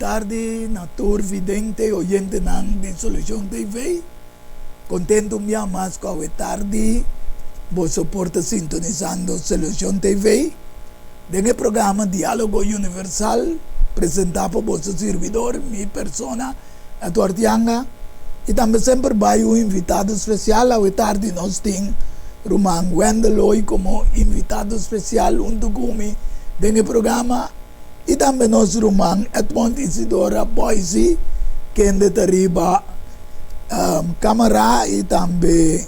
tardi na tur vidente y oyentenan di Solucion TV. Contento un bia mas cu awe tardi boso por ta sintonizando Solucion TV den e programa Dialogo Universal presenta pa boso sirbidor, mi persona, Edward Yanga, y tambe semper bay un invitado especial. Awe tardi nos tin ruman Wendell Hoy como invitado especial hunto cu mi den e programa. I tambe nos ruman Edmond Isidora Boise, kende ta riba kamara i tambe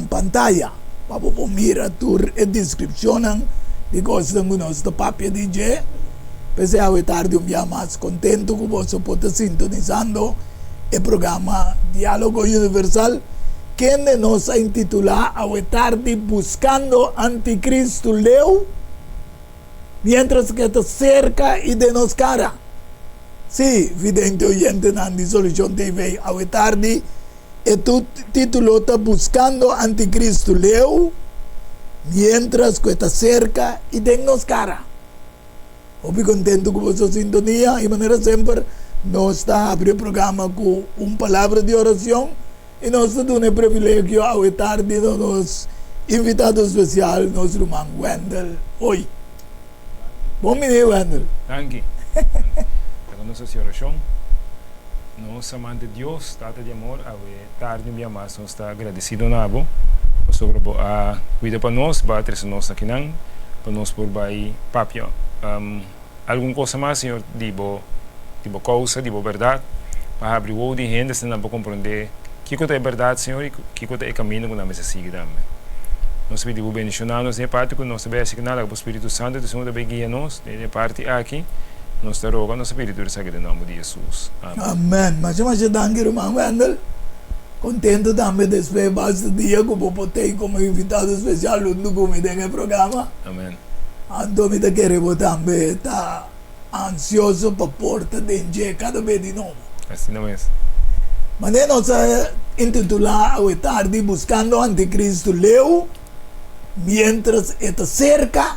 pantaya pa bo por mira tur e deskripshonnan di kosnan ku nos ta papia di dje. P'esei awe tardi un bia mas kontentu ku boso por ta sintonisando e programa Diálogo Universal, kende nos a intitulá awe tardi Buskando Antikristu Leu. Mientras ke ta serka i den nos kara. Sí, vidente oyentenan di Solucion TV, awe tardi e titulo ta Buscando Anticristo Leu, mientras ku e ta serka i den nos kara. Hopi kontentu ku boso sintonia i manera semper nos ta habri e programa ku un palabra di oracion. I nos ta duna e privilegio awe tardi na nos invitado spesial, nos ruman Wendell Hoy. Bon bini, Wendell. Danki. Laga nos hasi orashon. Nos amante Dios, Tata di amor, awe tardi un bia mas nos ta agradesido na Bo pasobra Bo a kuida pa nos, Bo a trese nos akinan pa nos por bai papia Algun cosa mas, Señor, di bo, di bo causa, di bo berdad, pa habri wou di hende asina nan por comprende kico ta e berdad, Señor, y kico ta e camino cu nan mester sigui tambe. Nos ta pidi bo bendiciona nos den e parti cu nos ta bay asigna, laga bo Spiritu Santo di Señor ta bay guia nos den e parti aki. Nos ta roga, nos ta pidi tur esaki den nomber di Jesus. Amen. Amen. Masha masha danki ruman Wendel. Contento tambe despues basta dia cu bo por tey como invitado especial hunto cu mi den e programa. Amen. Anto mi ta kere bo tambe ta ansioso pa por ta den dje kada be di nobo. Asina mes. Manera nos a intitulá awe tardi Buskando Antikristu Leu Miéntras E Ta Serka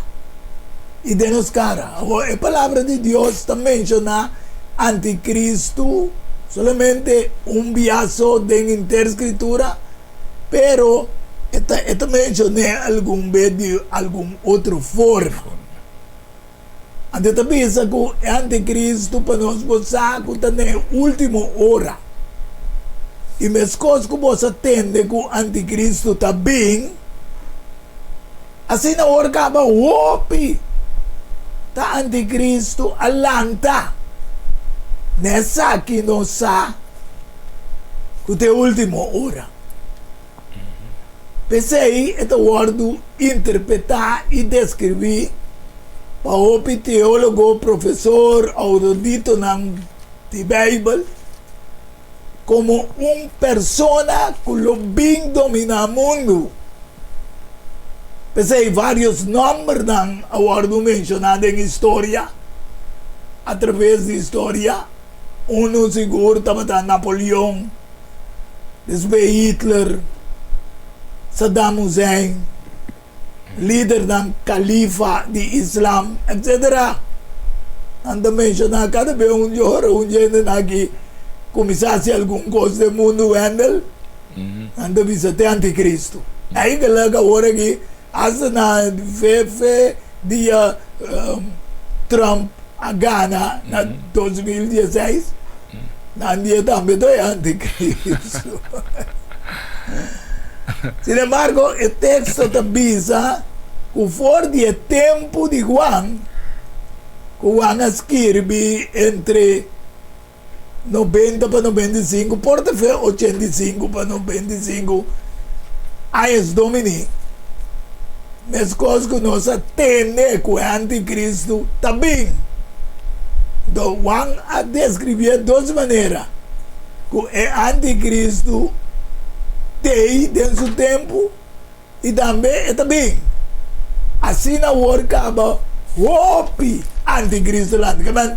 i Den Nos Kara. Awor e Palabra di Dios ta menshoná antikristu solamente un bia so den henter Skritura. Pero e ta e ta mencion'é algun bes di algun otro forma. Anto e ta bisa ku e anticristo pa nos por sa ku ta na e ultimo ora. I meskos ku bos a tende ku anticristo ta bin, asina awor kaba hopi ta anticristo a lanta. Na esaki nos sa ku ta e último ora. P'esei e ta wòrdu interpretá i deskribí pa hopi teólogo, profesor, oudoditonan di Beibel komo un persona ku lo bin dominá mundu. P'esei vários nòmbernan a wòrdu menshoná den historia, atraves di historia. Unu sigur tabata Napoleon, despues Hitler, Saddam Hussein, lidernan kalifa di islam, etcetera. Nan ta menshoná kada bes un di ora un djentenan aki kuminsá hasi algun kos den mundu, Wendel, nan ta bisa te antikristu. Eigenlijk awor aki Hasta na fe dia Trump a gana na 2016, nan dia tambe ta e anticristo. Sin embargo, e texto ta bisa cu for di e tempo di Juan, cu Juan a skirbi entre 90 pa 95, por ta fe 85 pa 95 añas Domini, meskos ku nos a tende ku e antikristu ta bin. Enton Juan a deskribié dos manera ku e antikristu t'ei den su tempu. I tambe e ta bin. Asina awor kaba hopi antikristo lanta. Ke men,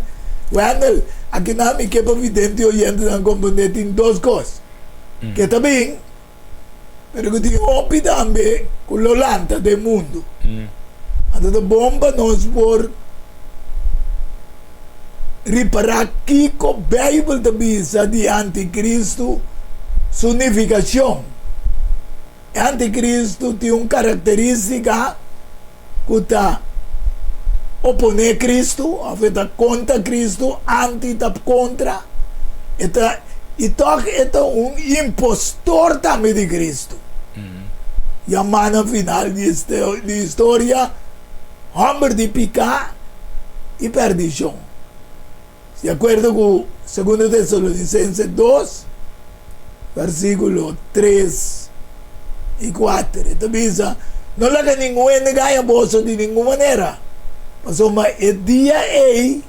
Wendell, akinan mi ke pa vidente i oyentenan komprendé tin dos kos. Ke ta bin, pero ku tin hopi tambe ku lo lanta den mundu. Anto ta bon pa nos por. Ripará kiko Beibel ta bisa di antikristu su nifikashon. E antikristu tin un karakterístika ku ta oponé Kristu òf e ta kontra Kristu, anti ta kontra, e ta i tòg e ta un impostor tambe di Kristu. Yamá na final di historia hòmber di piká i pèrdishon. Di akuerdo ku Segundo Tesalonisense dos, versíkulo tres i kuater, e ta bisa, No laga ningun hende gaña boso di ningun manera, pasobra e dia ei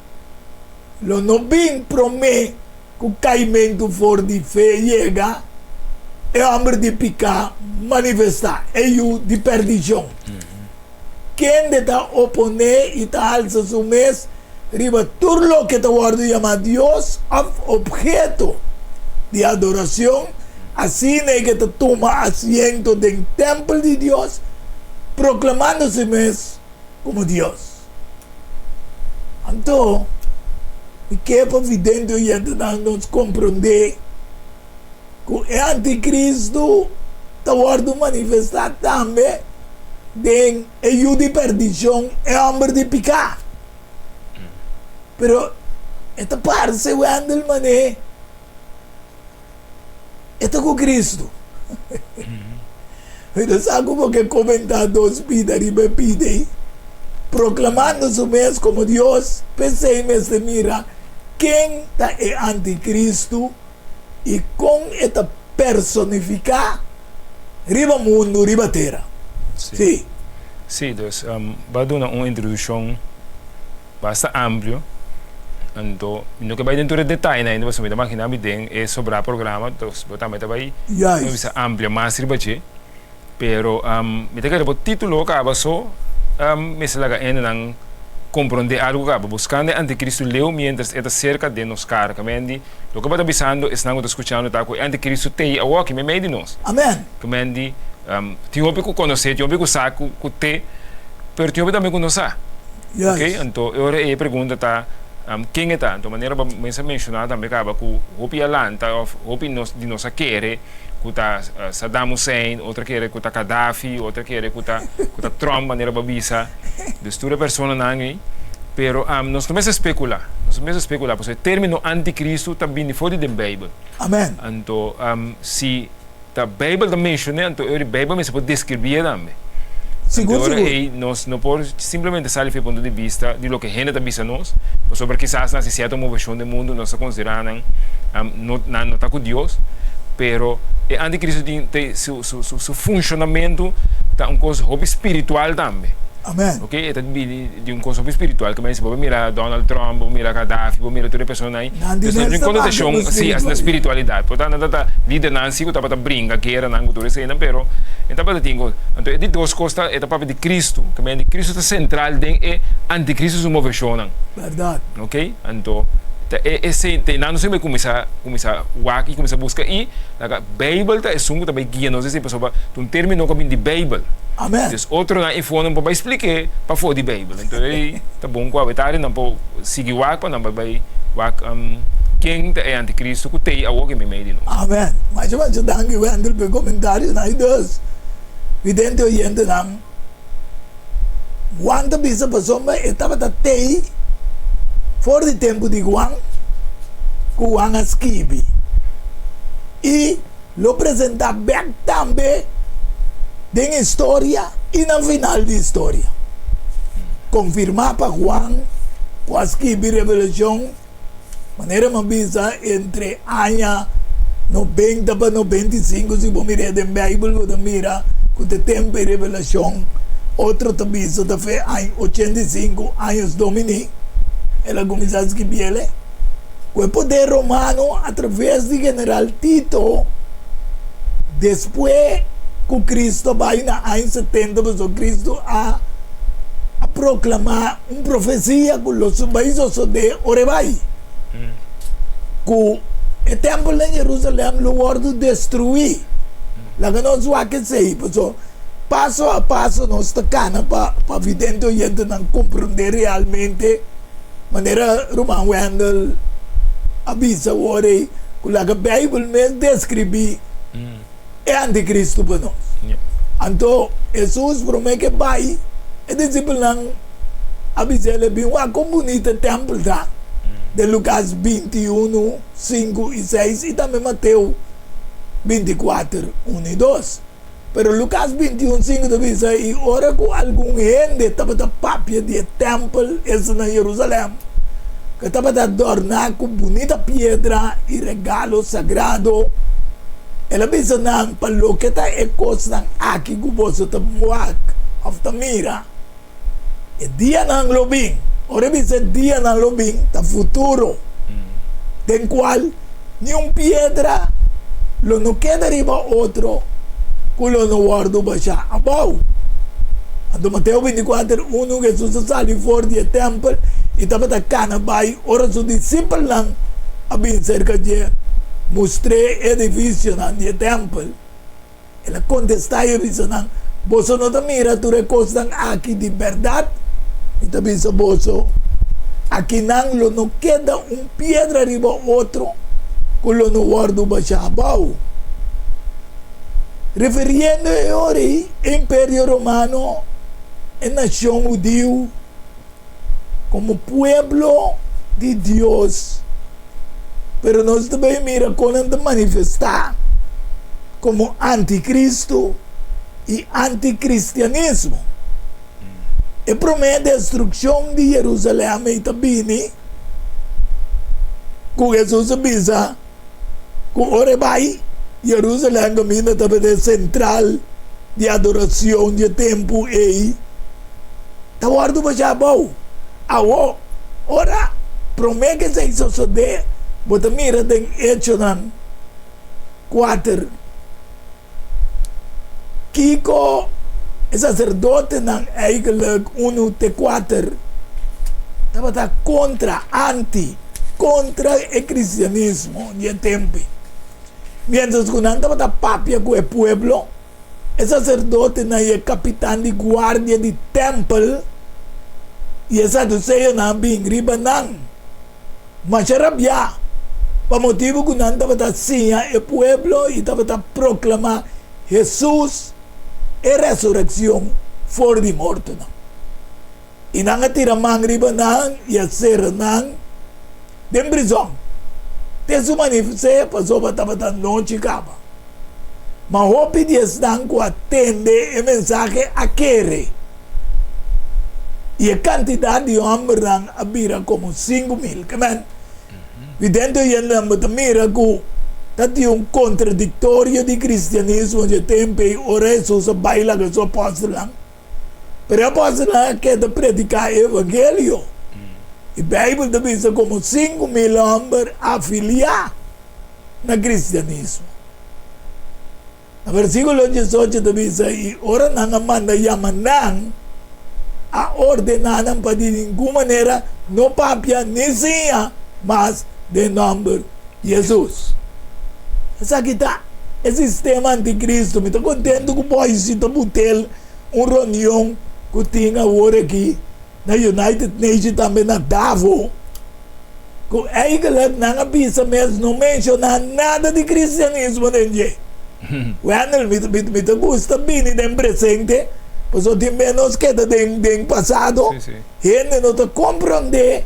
lo no bin promé ku kaimentu for di fe yega, e hòmber di piká manifestá, e yu di pèrdishon. Kende ta oponé i ta halsa su mes riba tur loke ta wòrdu yamá dios òf opheto di adorashon, asina e ke ta tuma asiento den tèmpel di Dios, proklamando su mes komo Dios. Anto, mi ke pa vidente oyentenan nos komprondé ku e antikristu ta wòrdu manifestá tambe den e yu di perdishon, e hòmber di piká. Pero e ta parse Wendell manera e ta ku Kristu. Mi ta sa ku bo ke komentá dos bida riba e pida ei, proklamando su mes komo Dios. P'esei mester mira ken ta e antikristu i kon e ta personifiká riba mundu, riba tera. Sí. Sí, dus bo a duna un introdukshon basta amplio, anto mi no ke bai den tur e detayenan ainda pasobra mi ta magina mi den e sobrá programa, dus bo tambe ta bai bisa amplia mas riba dje, Pero mi ta kere bo titulo kaba so mester laga hendenan komprondé algu kaba. Buskando e antikristu leu miéntras e ta serka den nos kara. Kamendi, loke bo ta bisando esnan ku ta skuchando ta ku e antikristu t'ei awoki meimei di nos. Amen. Kamendi, tin hopi ku konosé, tin hopi ku sa ku t'e, pero tin hopi tambe ku no sa. Juist. Oké, anto e ora ei e pregunta ta, ken e ta? Anto manera bo mester menshoná tambe kaba ku hopi a lanta òf hopi nos di nos a kere. ku ta Saddam Hussein, otro kere ku ta Gaddafi, otro kere ku ta ku ta Trump manera bo a bisa. Dus tur e personanan ei. Pero nos no mester spekulá, nos no mester spekulá pasobra e término antikristu ta bini for di den Beibel. Amen. Anto si ta Beibel ta menshon'é anto e ora Beibel mester por deskribié tambe. Sigur, Anto e ora sigur. ei nos no por simplemente sali for e punto di bista di loke hende ta bisa nos, pasobra kisas nan hasi sierto moveshon den mundu nos ta konsiderá nan no nan no ta ku Dios, pero e antikristu tin te su su su funshonamentu ta un kos hopi spiritual tambe. Amen. Ok, e ta bini di un kos hopi spiritual, ke si bo mira Donald Trump, bo mira Gaddafi, bo mira tur e personanan ei, Nan di dus nan mes tin ta papia konotashon ku si asina spiritualidad. spiritualidat, por tanto nan ta lidernan si ku tabata bringa gueranan ku tur eseinan, pero e tabata tin kos. Anto e di dos kos ta e ta papia di Kristu, ke men di Kristu ta sentral den e antikristu su moveshonnan. Bèrdat. Ok, anto ta e esei ta einan nos mester kuminsá kuminsá wak i kuminsá buska i laga Beibel ta esun ku ta bai guia nos esei pasobra ta un término ku a bin di Beibel. Amen. Des otronan ei fonan por bai splik'é pafó di Beibel. Anto ei ta bon ku awe nan por sigui wak pa nan bai bai wak ken ta e antikristu ku t'ei awor ke meimei di nos. Amen. Masha masha danki Wendel pa e komentarionan. I dus, vidente oyentenan, Juan ta bisa pasobra e tabata t'ei for di tempu di Juan ku Juan a skibi i lo presentá bèk tambe den historia i na final di historia. Konfirmá pa Juan ku a skibi Revelashon. Manera mi a bisa entre aña 90 pa 95 si bo mir'é den Bijbel bo ta mira ku ta tempu e revelashon. Otro ta bisa ta fe aña 85 años Domini el a kuminsá skibiel. Ku e poder romano atraves di general Tito despues ku Kristu a bai na aña 70 pasobra Kristu a proklamá Un profesia ku lo bai sosodé ora e bai, ku e tèmpel na Jerusalèm lo wòrdu destruí. Laga nos wak esei, pasobra paso a paso nos ta kana pa vidente oyentenan komprondé realmente. Manera ruman Wendell a bisa awor ei, ku laga Beibel mes deskribí e antikristu pa nos. Anto Hesus promé ke bai, e disipelnan a bisa el, Bin wak kon bunita e tèmpel ta, den Lukas 21, 5 i 6 i tambe Mateo 24, 1 i 2. Pero Lukas 21, 5 ta bisa, I ora ku algun hende tabata papia di e tèmpel esta na Jerusalèm, ku tabata adòrná ku bunita piedra i regalo sagrado, el a bisa nan, Pa loke ta e kosnan aki ku boso ta wak òf ta mira, e dianan lo bin, ora e bisa e dianan lo bin, ta futuro, den kual ni un piedra lo no keda riba otro ku lo no wòrdu bashá abou. Anto Mateo 24, 1, Hesus a sali for di e tèmpel i tabata kana bai ora su disipelnan a bin serka dje mustr'é e edifisionan di e tèmpel. El a kontestá i a bisa nan, Boso no ta mira tur e kosnan aki di bèrdat? Mi ta bisa boso, akinan lo no keda un piedra riba otro ku lo no wòrdu bashá abou. Refiriendo e ora ei e Imperio Romano, e nashon hudiu, komo pueblo di Dios. Pero nos ta bay mira kon nan ta manifestá komo antikristu i antikristianismo. E promé destrukshon di Jerusalèm ei ta bini ku Hesus a bisa ku ora e bai Jerusalèm kaminda tabata e sentral di adorashon di e tempu ei. Ta wòrdu bashá abou. Awor, ora promé ku esei sosodé, bo ta mira den Echonan 4 kiko e saserdotenan, eigenlik unu te kuater, tabata kontra, anti, kontra e kristianismo di e tempu. Miéntras ku nan tabata papia ku e pueblo, E saserdotenan i e kapitan di guardia di tèmpel i e saduseonan a bin riba nan masha rabiá pa motibu ku nan tabata siña e pueblo i tabata proklamá Hesus e resurekshon for di mortonan. I nan a tira man riba nan i a sera nan den prizòn te su manifesé, pasobra tabata nochi kaba. Ma hopi di esnan ku a tende e mensahe a kere, i e kantidat di hòmbernan a bira komo 5000. Ke men, vidente oyentenan, bo ta mira ku ta tin un kontradiktorio di kristianismo dje tempu ei ora Hesus a bai laga su apòstelnan. Pero e apòstelnan a keda prediká e evangelio. I Beibel ta bisa komo 5000 hòmber afiliá na kristianismo. Na versíkulo 18 ta bisa, I ora nan a manda yama nan, a ordená nan pa di ningun manera no papia ni siña mas den nòmber di Hesus. Esaki ta e sistema antikristu. Mi ta kontentu ku Boise ta butel un reunion ku tin awor aki na United Nations tambe na Davos. Ku eigenlijk nan a bisa mes no menshoná nada di kristianismo den dje. Wendel, mi mi mi ta gusta bini den presente, pasobra tin bes nos keda den den pasado, hende no ta komprondé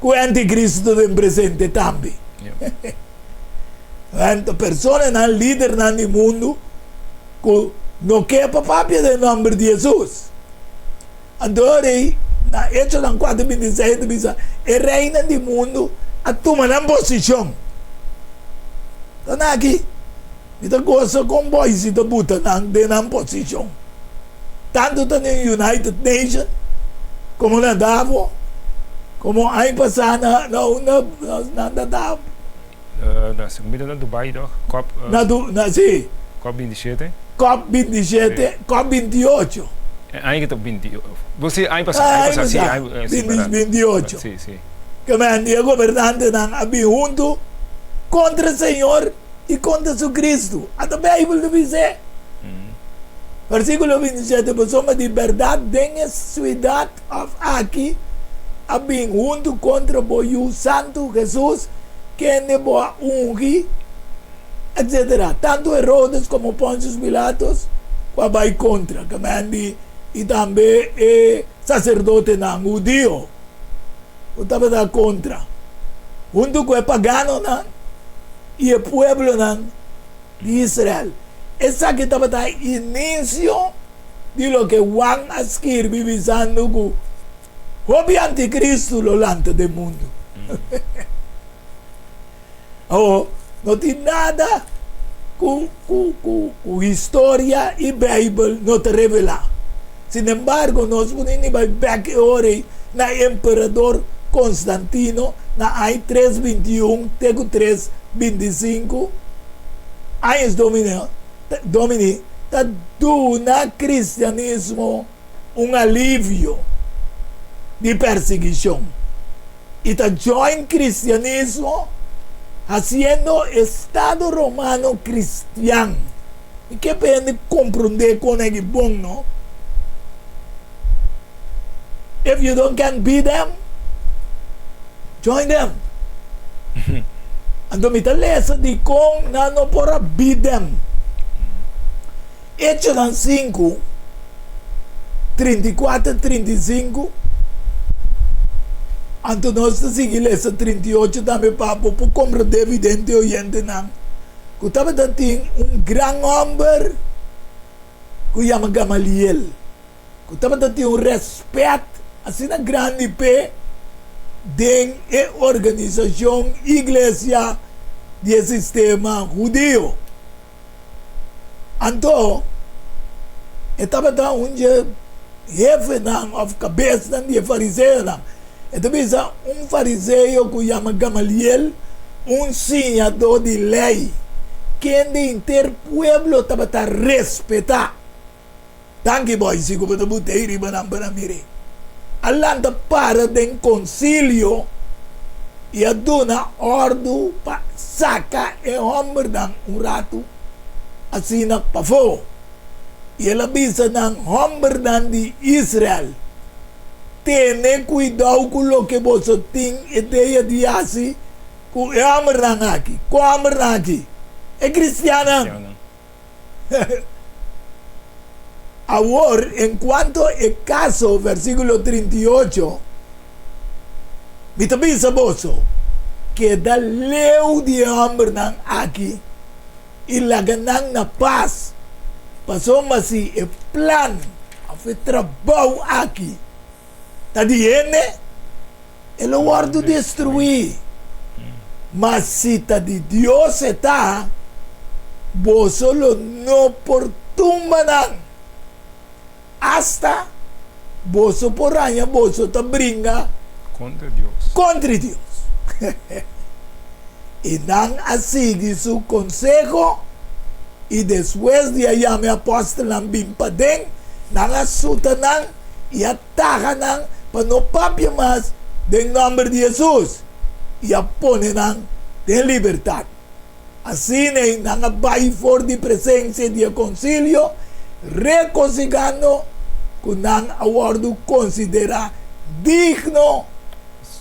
ku antikristu ta den presente tambe. Anto personanan, lidernan di mundu ku no ke pa papia den nòmber di Hesus. Anto e rei, na Echonan 4:26 ta bisa, E reinan di mundu a tuma nan posishon. Ta na aki, mi ta gosa kon Boise ta buta nan den nan posishon, tantu ta den United Nation komo na Davos, komo aña pasá na na unda nan ta Davos. Na segun na Dubai toch? Cop. Na du na si. Cop 27. Cop 27, Cop 28. Aña ke ta 20, bo si aña pasá, aña pasá si, aña si, 28. Si, si. Ke men di e gobernantenan a bin huntu kontra Señor i kontra su Kristu. Ata Beibel ta bis'é. Versíkulo 27, Pasobra di bèrdat den e siudat òf aki. a bin huntu kontra bo Yu Santu Hesus, kende bo a ungi, etsetera. Tantu Herodes komo Pontius Pilatos ku a bai kontra Kamendi i tambe e saserdotenan hudio ku tabata kontra, huntu ku e paganonan i e pueblonan di Israel. Esaki tabata inisio di loke Juan a skirbi bisando ku hopi antikristu lo lanta den mundu. Awor, no tin nada ku ku ku ku historia i Beibel no ta revelá. Sinembargo, nos por ni bai bèk e ora ei na emperador Konstantino na aña tres 21 te ku tres 25 años Domini, Domini ta duna kristianismo un alivio di persiguishon i ta join kristianismo hasiendo estado romano kristian. Mi ke pa hende komprondé kon aki bon no. If you don't can beat them, join them. Anto mi ta lesa dikon nan no por a beat them. Echonan 5, 34, 35, anto nos ta sigui lesa 38 tambe pa bo por komprondé vidente oyentenan ku tabata tin un gran hòmber ku yama Gamaliel. Ku tabata tin un rèspèt asina grandi p'e den e organisashon iglesia di e sistema hudio. Anto, e tabata un dje hefenan òf kabesnan di e fariseonan. E ta bisa un fariseo ku yama Gamaliel, un siñadó di lei, kende henter pueblo tabata respetá. Danki boy si ku bo ta but'ei riba nan pa nan mir'é. A lanta para den konsilio i a duna òrdu pa saka e hòmbernan un ratu asina pafó. I el a bisa nan, Hòmbernan di Israel, tene kuidou ku loke boso tin idea di hasi ku e hòmbernan aki. Kua hòmbernan aki? E kristiannan. Awor, en cuanto e caso, versiculo 38, mi ta bisa boso, keda leu di e hombernan aki i laga nan na pas, pasobra si e plan of e trabou aki ta di hende, e lo wòrdu destruí. Ma si ta di Dios e ta, boso lo no por tumba nan. Asta boso por haña boso ta bringa Kontra Dios. kontra Dios. I nan a sigui su konseho, i despues di a yama e apòstelnan bin paden, nan a suta nan i a taha nan pa no papia mas den nòmber di Hesus i a pone nan den libertat. Asina nan a bai for di presensia di e konsilio, rekosigando ku nan a wòrdu konsiderá digno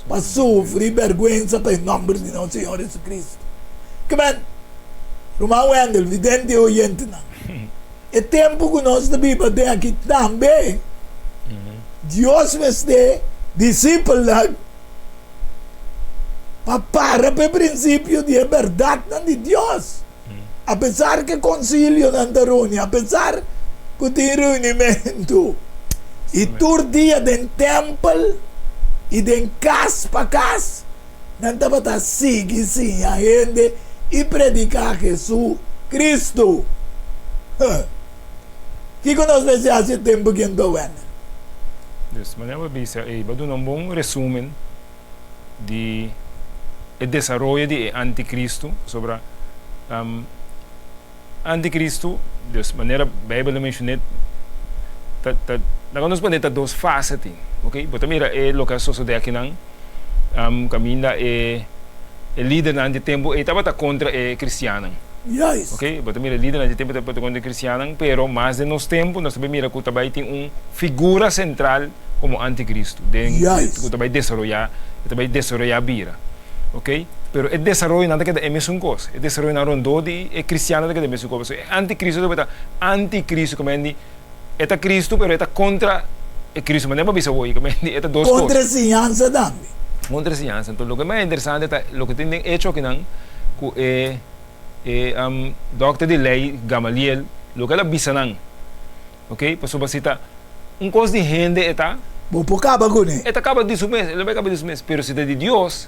pa sufri bèrgwensa pa e nòmber di nos Señor Hesukristu. Kimen, ruman Wendell, vidente i oyentenan, E tempu ku nos ta biba den aki tambe, Dios mester disipelnan pa para pa e prinsipio di e bèrdatnan di Dios. Apesar ku e konsilionan ta runi, apesar ku tin reunimentu i tur dia den tèmpel i den kas pa kas, Nan tabata sigui siña hende i prediká Jesucristo. Kiko nos mester hasi e tempu ki anto, Wendel? Dus, manera bo a bisa, ei bo a duna un bon resumen di e desaroyo di e anticristo, pasobra anticristo, dus manera Bijbel a mencion'é, ta, ta, laga nos pone ta dos fase tin, ok? Bo ta mira e loke a sosodé akinan, kaminda e e lidernan di tempu ei tabata kontra e kristiannan. Juist. Ok, bo ta mira e lidernan di tempu tabata kontra e kristiannan, pero mas den nos tempu nos ta bin mira ku ta bai tin un figura sentral komo antikristu den ku ta bai desaroyá e ta bai desaroyá bira ok pero e desaroyonan ta keda e mesun kos e desaroyonan rondó di e kristiannan ta keda e mesun kos pasobra e antikristu ta bai ta antikristu ku men di e ta kristu pero e ta kontra e kristu manera bo a bisa hoy ku men di e ta dos kos. Kontra e siñansa tambe. Kontra e siñansa enton loke mas interesante ta loke tin den echo akinan ku e e dòkter di lei Gamaliel loke el a bisa nan. Ok, pasobra si ta un kos di hende e ta. Bo por kaba kuné. E ta kaba di su mes, e lo bai kaba di su mes. Pero si ta di Dios,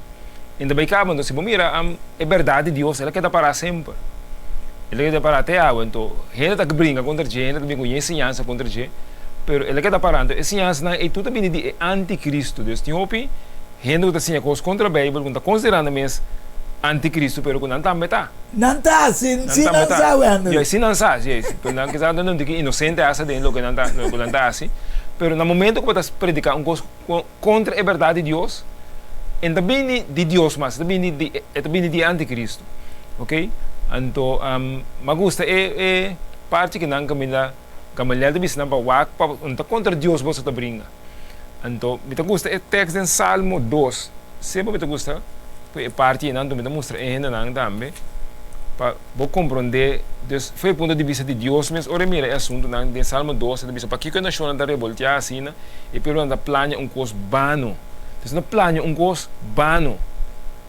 e no ta bai kaba. Enton si bo mira e bèrdat di Dios, el a keda pará semper. El a keda pará te awe. Enton hende ta bringa kontra dje, hende ta bini ku yen siñansa kontra dje, pero el a keda pará. Enton e siñansanan ei tur ta bini di e antikristu. Dus tin hopi hende ku ta siña kos kontra Beibel ku no ta konsiderá nan mes antikristu, pero ku nan tambe ta. Nan ta hasi sin nan sa, Wendel. Ya, sin nan sa, si. Pero nan kisas nan ta inosente hasta den loke nan ta, loke nan ta hasi. Pero na momento ku bo ta prediká un kos kontra e bèrdat di Dios, e no ta bini di Dios mas, e ta bini di, e ta bini di e antikristu. Oke? Anto, mi a gusta e e parti ku nan kaminda Gamaliel ta bisa nan pa wak pa no ta kontra Dios boso ta bringa. Anto, mi ta gusta e tèks den Salmo dos. Semper mi ta gusta pui e parti einan, anto mi ta mustra e hendenan tambe pa bo komprondé. Dus, for e punto di bista di Dios mes, ora e mira e asuntunan den Salmo dos, e ta bisa, Pakiko e nashonnan ta revoltiá asina, e pueblonan ta plania un kos bano? Dus nan ta plania un kos bano.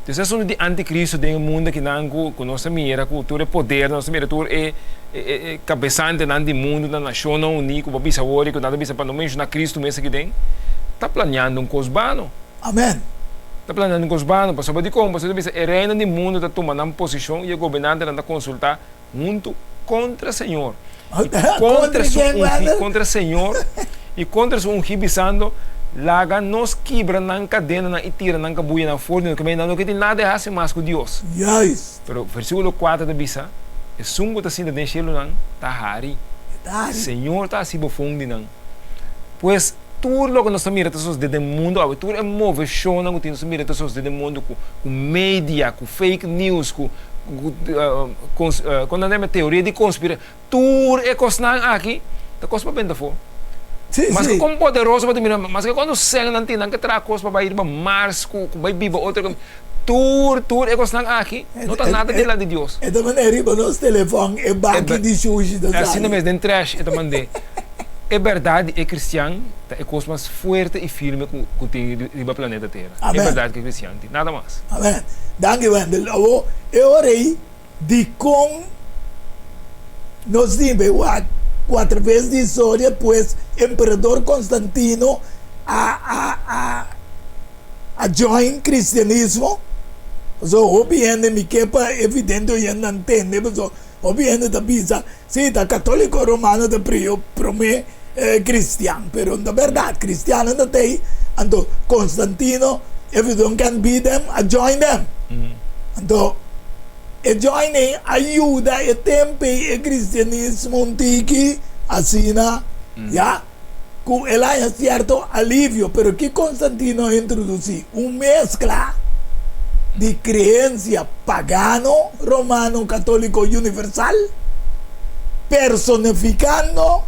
Dus e asuntu di antikristu den e mundu akinan ku ku nos ta mira ku tur e podernan, nos ta mira tur e e kabesantenan di mundu na Nashonnan Uní ku bo a bisa awor i ku nan ta bisa pa no menshoná Kristu mes aki den, ta planiando un kos bano. Amen. Ta planiando un kos bano. Pasobra dikon? Pasobra ta bisa e reinan di mundu ta tuma nan posishon i e gobernantenan ta konsultá huntu kontra Señor i kontra su ungí, kontra Señor i kontra su ungí, bisando, Laga nos kibra nan kadenanan i tira nan kabuyanan for di nos, kibra nan no ke tin nada di hasi mas ku Dios. Pero versíkulo kuater ta bisa, Esun ku ta sinta den shelunan ta hari, Señor ta hasi bofon di nan. Pues, tur loke nos ta mira ta sosodé den mundu awe, tur e moveshonnan ku tin nos ta mira ta sosodé den mundu ku ku media, ku fake news, ku ku kon nan ta yama teoria di konspira, tur e kosnan aki ta kos pa benta afó. Maske kon poderoso bo ta mira, maske kuantu sèn nan tin, nan ke traha kos pa bai riba Mars ku ku bai biba otro tur tur e kosnan aki no ta nada dilanti di Dios. E ta manera riba nos telefòn e baki di shushi ta sali. Asina mes den trash e ta mand'é. E bèrdat di e kristian ta e kos mas fuerte i firme ku ku tin riba planeta Tera. E bèrdat ku e kristian tin. Nada mas. Amen. Danki Wendel. Awor e ora ei dikon nos tin bai wak ku atraves di historia pues emperador Constantino a a a a join kristianismo? Pasobra hopi hende mi ke pa evidente oyentenan tende pasobra hopi hende ta bisa Sí, ta católico romano ta prio promé cristian, pero no ta berdad, cristiannan ta tei, anto Constantino, if you don't can beat them, a join them. Anto e join ei a yuda e tempo ei e cristianismo un tiki asina, ya, cu el haña cierto alivio, pero ki Constantino a introduci? Un mezcla di creencia pagano, romano, catolico universal, personificando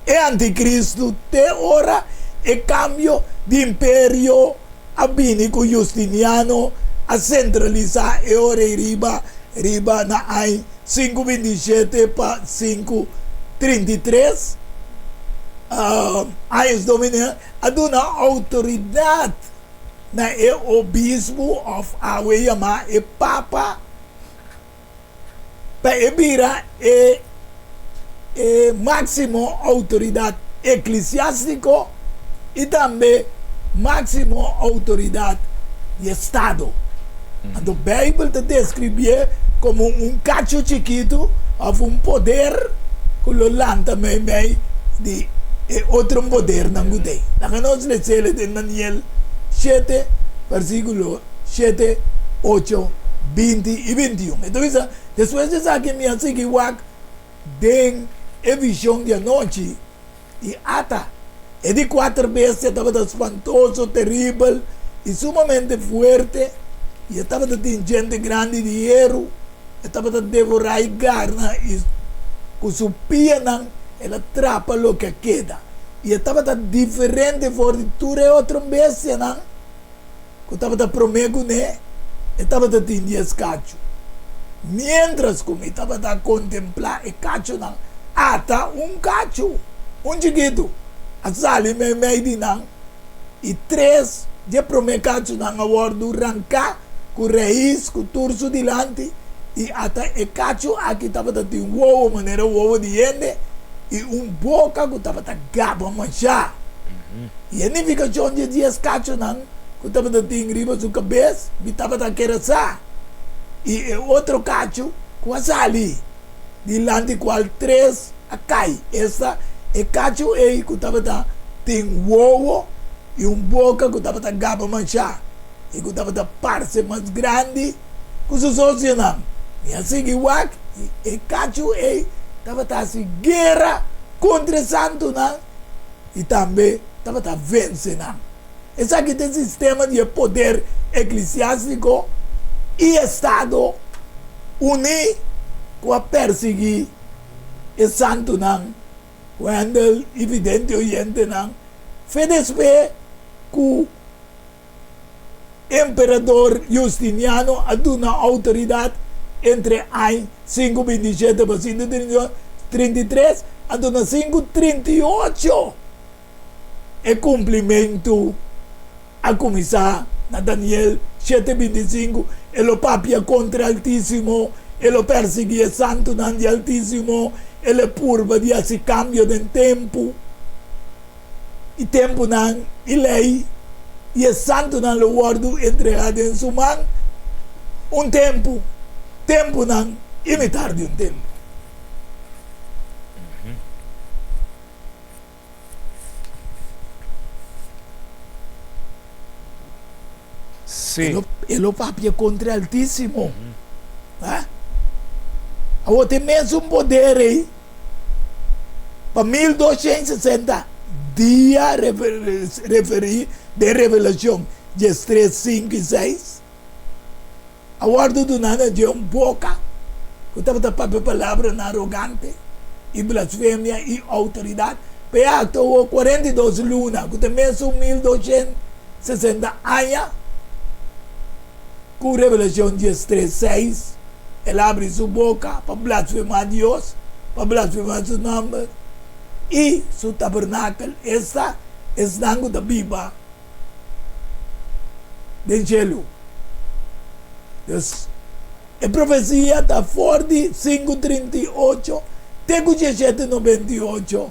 e anticristo te ora e cambio di imperio a bini cu Justiniano a centralisa e ora ei riba riba na añ sinku 27 pa 533 años Domini a duna autoridad na e obispu of awe yama e papa pa e bira e e máximo autoridad eclesiástico y tambe máximo autoridad di estado. Anto Bijbel ta describié como un cacho chikitu of un poder cu lo lanta meimei di e otro podernan cu tin. Laga nos lesele den Daniel shete, versiculo shete, ocho, binti y bintiun. E ta bisa, Despues di esaki mi a sigui wak den e vision di anochi, i ata, e di kuater bestia tabata spantoso, teribel i sumamente fuerte, i e tabata tin djente grandi di heru, e tabata devorá i garna, i ku su pianan el a trapa loke a keda. I e tabata diferente for di tur e otro bestianan ku tabata promé kuné, e tabata tin dies kachu. Miéntras ku mi tabata kontemplá e kachunan, ata un kachu, un chikitu, a sali meimei di nan, i tres dje promé kachunan a wòrdu ranká ku rais ku tur su dilanti, i ata e kachu aki tabata tin wowo manera wowo di hende i un boka ku tabata gaba mashá. I e nifikashon dje dies kachunan ku tabata tin riba su kabes mi tabata kere sa, i e otro kachu ku a sali dilanti kual tres a kai, esta, e kachu ei ku tabata tin wowo i un boka ku tabata gaba mashá i ku tabata parse mas grandi ku su sosionan. Mi a sigui wak i e kachu ei tabata hasi guera kontra e santunan i tambe tabata vense nan. Esaki ta e sistema di e poder eklesiástiko i estado uní ku a persiguí e santunan, Wendell i vidente oyentenan, fe despues ku emperador Justiniano a duna outoridat entre añ 527 pa 533, anto na 538 e kumplimentu a kuminsá na Daniel 7:25, E lo papia kontra Altísimo, e lo persiguí e santunan di Altísimo, e lo purba di hasi kambio den tempu i tempunan i lei, i e santunan lo wòrdu entregá den su man un tempu, tempunan i mitar di un tempu. Sí. E lo papia kontra e Altísimo. Ha? Awor tin mesun poder ei pa 1260 dia referí den Revelashon 13, 5 i 6. A wòrdu duná na dje un boka ku tabata papia palabranan arogante i blasfemia i outoridat pa e akto awor 42 luna, ku ta mesun 1260 aña ku Revelashon 13, 6. El a abri su boka pa blasfemá Dios, pa blasfemá su nòmber i su tabernakel, esta, esnan ku ta biba den shelu. Dus, e profesia ta for di 538 te ku 1798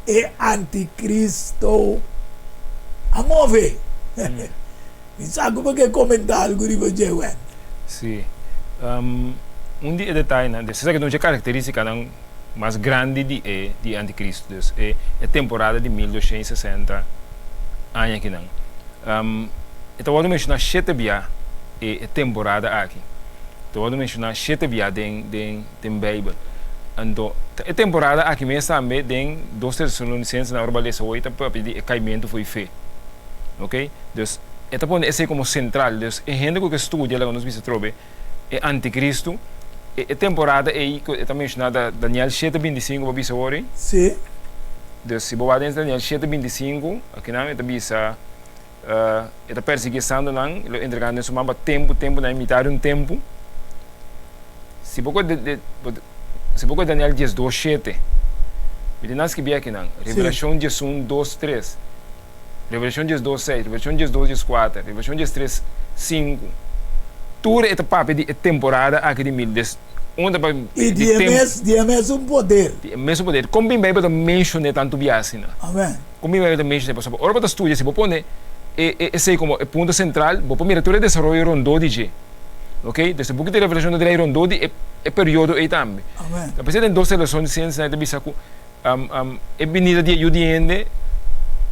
e antikristo a move. Mi sa ku bo ke komentá algu riba dje, Wend. Sí. Un di e detayenan, dus esaki ta un dje karakterístikanan mas grandi di e di e antikristo, dus e e temporada di 1260 aña akinan. E ta wòrdu menshoná shete bia e e temporada aki. E ta wòrdu menshoná shete bia den den den Beibel. Anto ta e temporada aki mes tambe den Dos Tesalonisensenan ora bo a lesa hoy ta papia di e kaimentu fo'i fe. Ok, dus e ta pone esei komo sentral. Dus e hende ku ke studia laga nos bisa atrobe e antikristu, e e temporada ei ku e ta menshoná da Daniel shete 25 bo a bisa awor ei? Sí. Dus si bo wak den Daniel shete 25, akinan e ta bisa e ta persiguí e santunan, e lo entregá nan den su man pa tempu, tempunan i mitá di un tempu. Si bo kohe si bo kohe Daniel 12 shete, mi tin nan skibí akinan, Revelashon 11 dos tres. Revelashon 12 seis, Revelashon 12 dieskuater, Revelashon 13 sinku. Tur e ta papia di e temporada aki di mil des un ta papia I di e mes, di e mesun poder. Di e mesun poder. Kon bin Beibel ta menshon'é tantu bia asina? Amen. Kon bin Beibel ta menshon'é? Pasobra ora bo ta studia, si bo pone e e esei komo e punto sentral, bo por mira tur e desaroyo rondó di dje. Ok? Dus e buki di Revelashon ta drai rondó di e e periodo ei tambe. Amen. Ta p'esei den Dos Tesalonisensenan e ta bisa ku E binida di e Yu di hende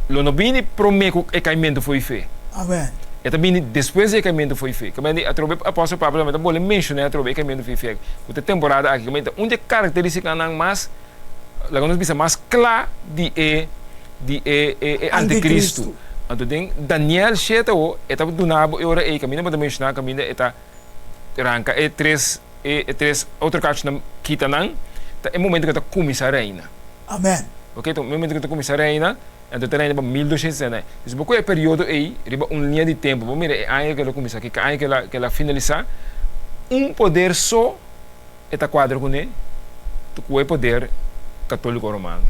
lo no bini promé ku e kaimentu fo'i fe. Amen. E ta bini despues di e kaimentu fo'i fe. Kabende atrobe apòstel Pablo tambe ta bolbe menshoná atrobe e kaimentu fo'i fe ku ta e temporada aki. Kabende ta un di e karakterístikanan mas, laga nos bisa, mas kla di e di e e antikristu. Anto den Daniel shete awo e ta duna bo e ora ei kaminda bo ta menshoná kaminda e ta ranka e tres E tres otro kachunan kita nan, ta e momento ku e ta kuminsá reina. Amen. Ok, ta momento ku ta kuminsá reina, anto ta reina pa 1260. Dus bo kohe e periodo ei riba un liña di tempu, bo mira e aña ku el a kuminsá, ki aña ku el a finalisá, un poder so e ta kuadra kuné, ku e poder katóliko romano.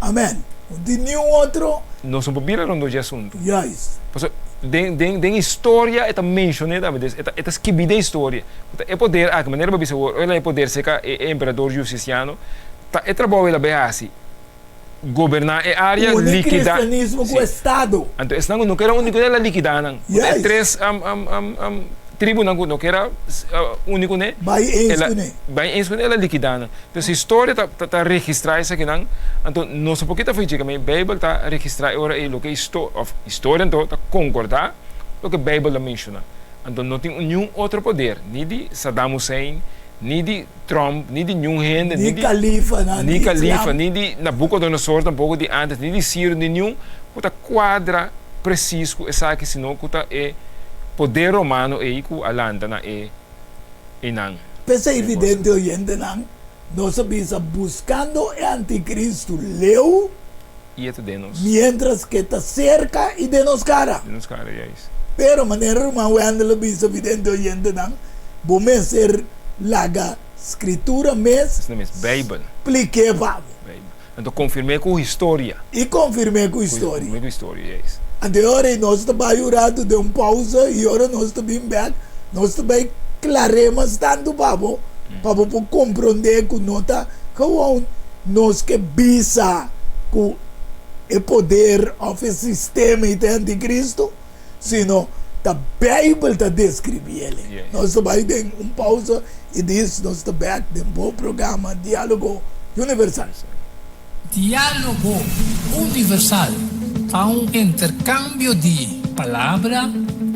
Amen. No tin niun otro. Nos no por bira rondó dje asuntu. Juist. Pasobra den, den, den historia e ta menshoné tambe, dus e ta, e ta skibí den historia. Ku ta e poder aki, manera bo a bisa awor, ora e poder serka e emperador Justisiano, Ta e trabou el a bay haci, goberna e area, Uni likida. cristianismo cu Si. estado. Anto esnan cu no kier a uni cu el a likida nan. Cu ta e Juist. tres tribunan cu no kier a uni cu ne, Bay eens el a cu ne. bay eens cu ne, el a likida nan. Entonces historia ta ta registra esakinan, anto nos no por kita fo'i dje, me Bijbel ta registra e ora ey loke histo of historia anto ta concorda loke Bijbel ta menciona. Anto no tin niun otro poder, ni di Saddam Hussein, ni di Trump, ni di niun hende, ni di kalifanan ni di kalifa, Islam. ni di Nabucodonosor tampoko di antes, ni di Ciro, ni niun ku ta kuadra presis ku esaki, sino ku ta e poder romano ei ku a lanta na e einan. P'esei Den kos. vidente oyentenan, nos a bisa buskando e antikristu leu, I e ta den nos. miéntras ku e ta serka i den nos kara. Den nos kara, juist. Pero manera ruman Wendell a bisa vidente oyentenan, bo mester laga Scritura mes Esei mes, Bijbel. splik'é pa bo. Bijbel. Anto konfirm'é ku historia. I konfirm'é ku historia. Konfirm'é ku historia, juist. Anto e ora ei nos ta bai un ratu den un pausa i ora nos ta bin bèk nos ta bai klar'é mas tantu pa bo, pa bo por komprondé ku no ta gewoon nos ke bisa ku e poder òf e sistema ei ta e antikristu, sino ta Bijbel ta describi el. Nos ta bay den un pausa y dis nos ta back den bo programa Dialogo Universal. Dialogo Universal ta un intercambio di palabra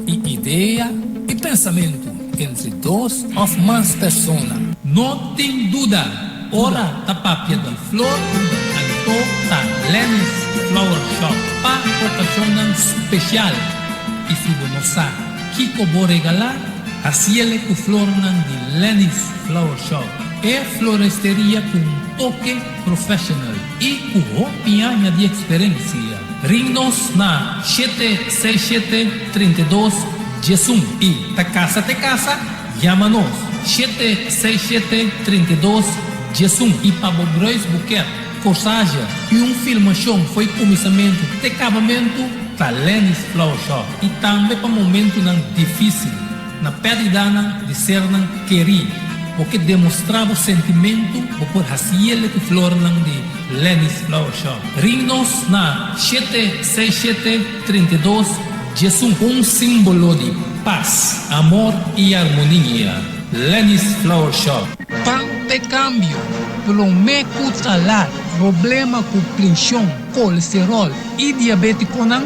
y idea y pensamento entre dos of mas persona. No tin duda, ora ta papia di flor, anto ta Lenny's Flower Shop pa okashonnan spesial. I si bo no sa kiko bo regalá, hasiele ku flornan di Lenny's Flower Shop, e floresteria ku un toke professional i ku hopi aña di eksperensia. Ring nos na shete seis shete 32 11 i ta kasa te kasa, yama nos shete seis shete 32 11 i pa bo bruisboeket, corsage i un filmashon fo'i kuminsamentu te kabamentu ta Lenny's Flower Shop i tambe pa momentunan difisil na pèrdidanan di sernan kerí. Bo ke demostrá bo sentimentu bo por hasiele ku flornan di Lenny's Flower Shop. Ring nos na shete seis shete 32 11. Un símbolo di pas, amor i armonia. Lenny's Flower Shop. Pan p'e kambio, promé ku ta lat, problema ku prenshon, kolesteròl i diabétikonan,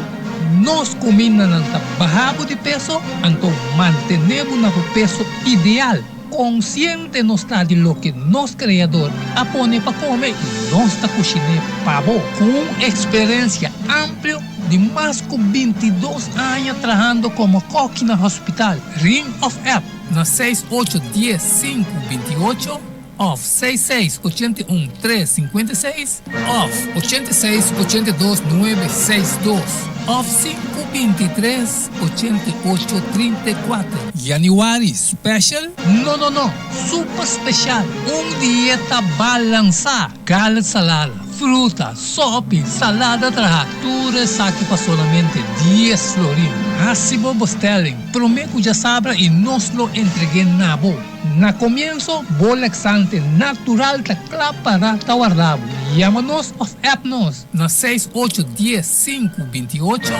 nos kumindanan ta baha bo di peso, anto mantené bo na bo peso ideal. Konsiente nos ta di loke nos Kreador a pone pa kome i nos ta kushiné pa bo. Ku un eksperensia amplio di mas ku 22 aña trahando komo kòki na hospital, ring òf app na seis ocho dies sinku 28 òf seis seis 81 tres 56 òf 86 82 nuebe seis dos òf sinku 23 88 34. Januari special? No no no, super special! Un dieta balansá, garlic salada, fruta, sopi, salada traha, tur esaki pa solamente dies florin. Hasi bo bestelling prome ku djasabra i nos lo entreg'é na bo. Na komienso, bo laxante natural ta kla para ta warda bo. Yama nos òf app nos na seis ocho dies sinku 28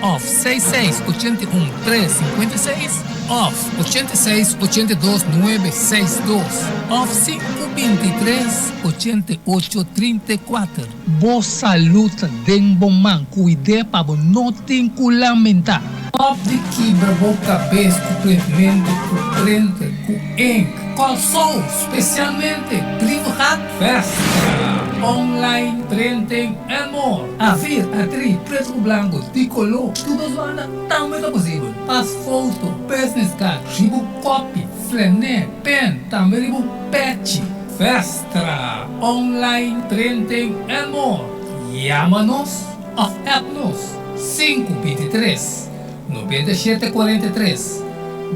òf seis seis 81 tres 56 òf 86 82 nuebe seis dos òf sinku 23 88 34. Bo salud ta den bo man, kuid'é pa bo no tin ku lamentá. Stop di kibra bo kabes ku printmento, ku printer, ku ink. Kòrsou, spesialmente Brievengat, Festa, online printing and more. A4, A3, pretu ku blanku, di koló, tur dos banda tambe ta posibel. Pas foto, business card, riba kopi, flené, pen, tambe riba pechi. Festa, online printing and more. Yama nos òf app nos 523 97 43.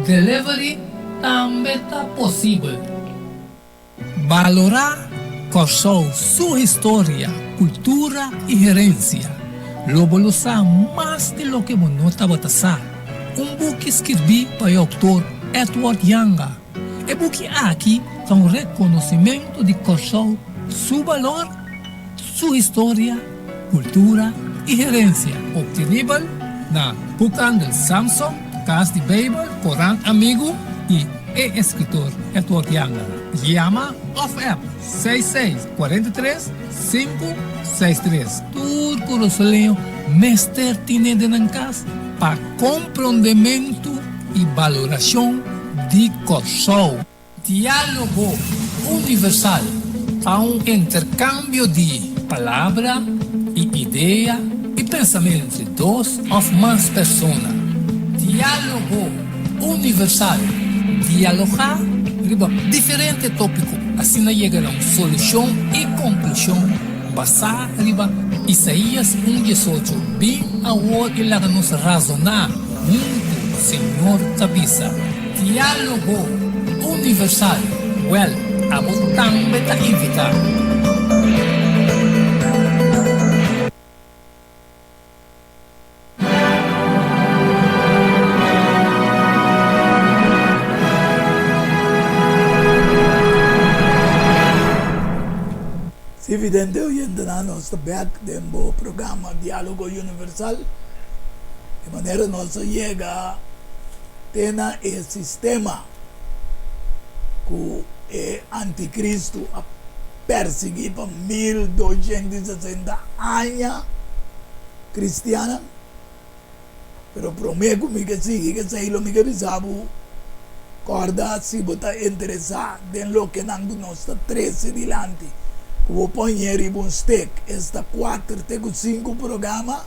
Delivery tambe ta posibel. Balorá Kòrsou su historia, kultura i herensia. Lo bo lo sa mas di loke bo no tabata sa. Un buki skirbí pa e outor Edward Janga. E buki aki ta un rekonosimentu di Kòrsou su balor, su historia, kultura i herensia. Optenibel na Boekhandel Samson, Kas di Beibel, Korant Amigu i e eskritor Edward Janga. Yama òf app 66 43 563. Tur Kurasoleño mester tine den nan kas pa komprondementu i balorashon di Kòrsou. Diálogo Universal ta un interkambio di palabra i idea i pensamentu entre dos òf mas persona. Diálogo Universal, dialogá riba diferente tópiko, asina yega na un solushon i konklushon basá riba Isaías un diesocho, Bin awor i laga nos razoná huntu, Señor ta bisa. Diálogo Universal, Wèl, abo tambe ta invitá. Si vidente oyentenan nos ta bèk den bo programa Diálogo Universal, di manera nos a yega te na e sistema ku e antikristu a persiguí pa 1260 aña kristiannan. Pero promé ku mi ke sigui esei lo mi ke bisa bo, kòrda si bo ta interesá den lokenan ku nos ta trese dilanti, ku bo pòñ'é riba un stek, esta kuater te ku sinku programa.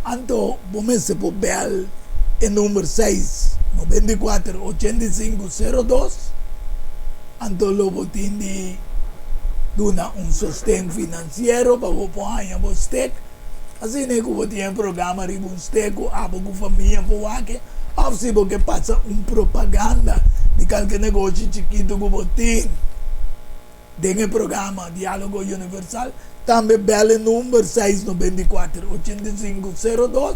Anto bo mester por bel e number seis 94 85 02, anto lo bo tin di duna un sosten finansiero pa bo por haña bo stek. Asina ku bo tin e programa riba un stek ku abo ku famia por wak òf si bo ke pasa un propaganda di kalke negoshi chikitu ku bo tin. Den e programa Diálogo Universal tambe bel e number seis 94 85 02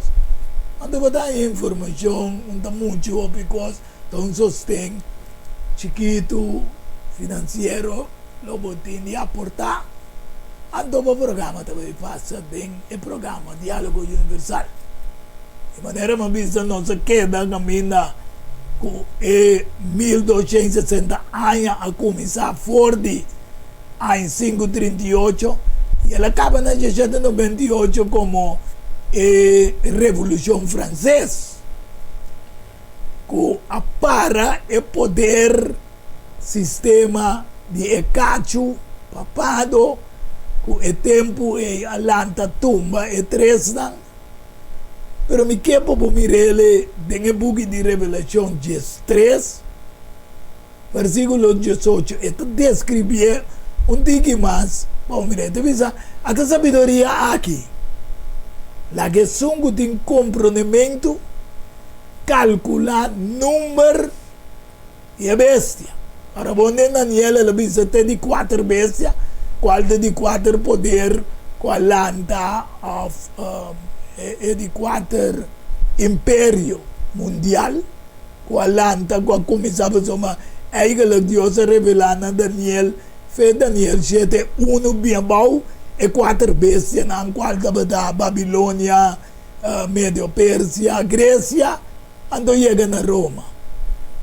anto bo ta haña informashon un ta muchu hopi kos ta un sosten chikitu finansiero lo bo tin di aportá anto bo programa ta bai pasa den e programa Diálogo Universal. Di manera mi a bisa nos a keda kaminda ku e 1260 aña a kuminsá for di aña 538 i el a kaba na 1798 komo e Revolushon Franses ku a para e poder sistema di e kachu papado ku e tempu ei a lanta tumba e tresnan. Pero mi ke pa bo mir'el den e buki di Revelashon 13, versíkulo 18. E ta deskribié un tiki mas pa bo mir'é. E ta bisa, Ata sabiduria aki, laga esun ku tin komprondementu kalkulá number di e bestia. Ora bo den Daniel el a bisa te di kuater bestia, kual ta di kuater poder ku a lanta òf e di kuater imperio mundial ku a lanta, ku a kuminsá pasobra eigentlik Dios a revelá na Daniel fe Daniel shete unu bien abou e kuater bestianan kual tabata Babilonia, Medio Persia, Gresia. Anto yega na Roma.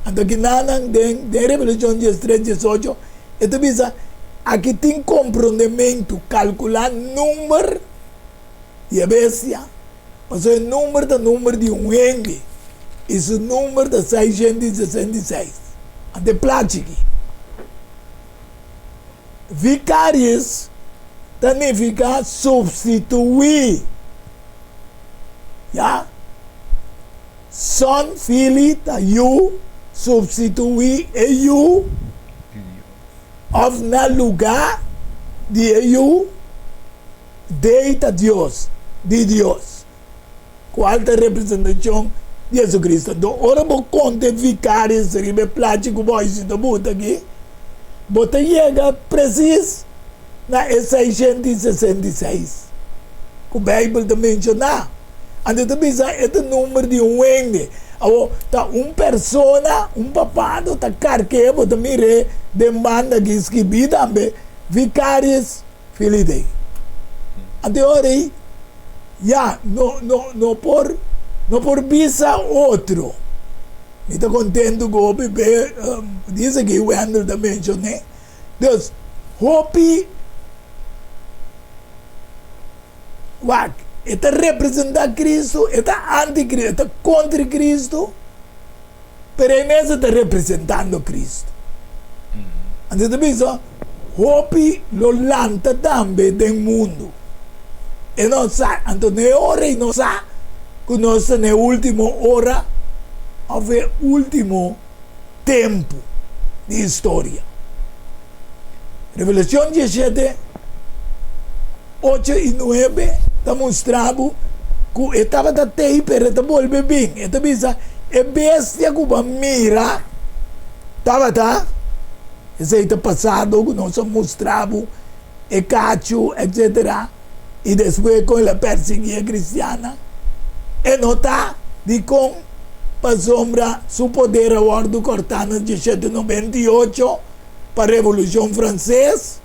Anto kinanan den den Revelashon 13 18 e ta bisa, Aki tin komprondementu, kalkulá number di e bestia, pasobra e number ta number di un hende i su number ta 666. Anto e plachi aki, Vicarius ta nifiká supstituí. Ya. Son, Fili, ta yu, supstituí e yu òf na lugá di e yu. Dei ta Dios, di Dios, kual ta representashon di Jesucristo. Anto ora bo konta e vicarius riba e plachi ku bo a hisi ta buta aki, bo ta yega presis na e 666 ku Beibel ta menshoná. Anto ta bisa e ta number di un hende. Awor, ta un persona, un papado ta kark'é, bo ta mir'é den banda aki skibí tambe, Vicarius Filii Dei. Anto e ora ei, ya, no, no, no por, no por bisa otro. Mi ta kontentu ku hopi be dice ki Wendell ta menshoné. Dus, hopi. Wak, e ta representá Cristo, e ta anti-Cristo, e ta kontra Cristo, pero e mes e ta representando Cristo. Anto e ta bisa, hopi lo lanta tambe den mundu. E no sa, anto na e ora ei no sa ku nos ta na e último ora òf e último tempu di historia. Revelashon diesshete, ocho i nuebe ta mustra bo ku e tabata tei pero e ta bolbe bin. E ta bisa, E bestia ku bo a mira tabata, esei ta pasado ku nos a mustra bo e kachu etsetera, i despues kon el a persiguí e kristiannan. E no ta dikon pasobra su poder a wòrdu kòrtá na diesshete 98 pa Revolushon Franses.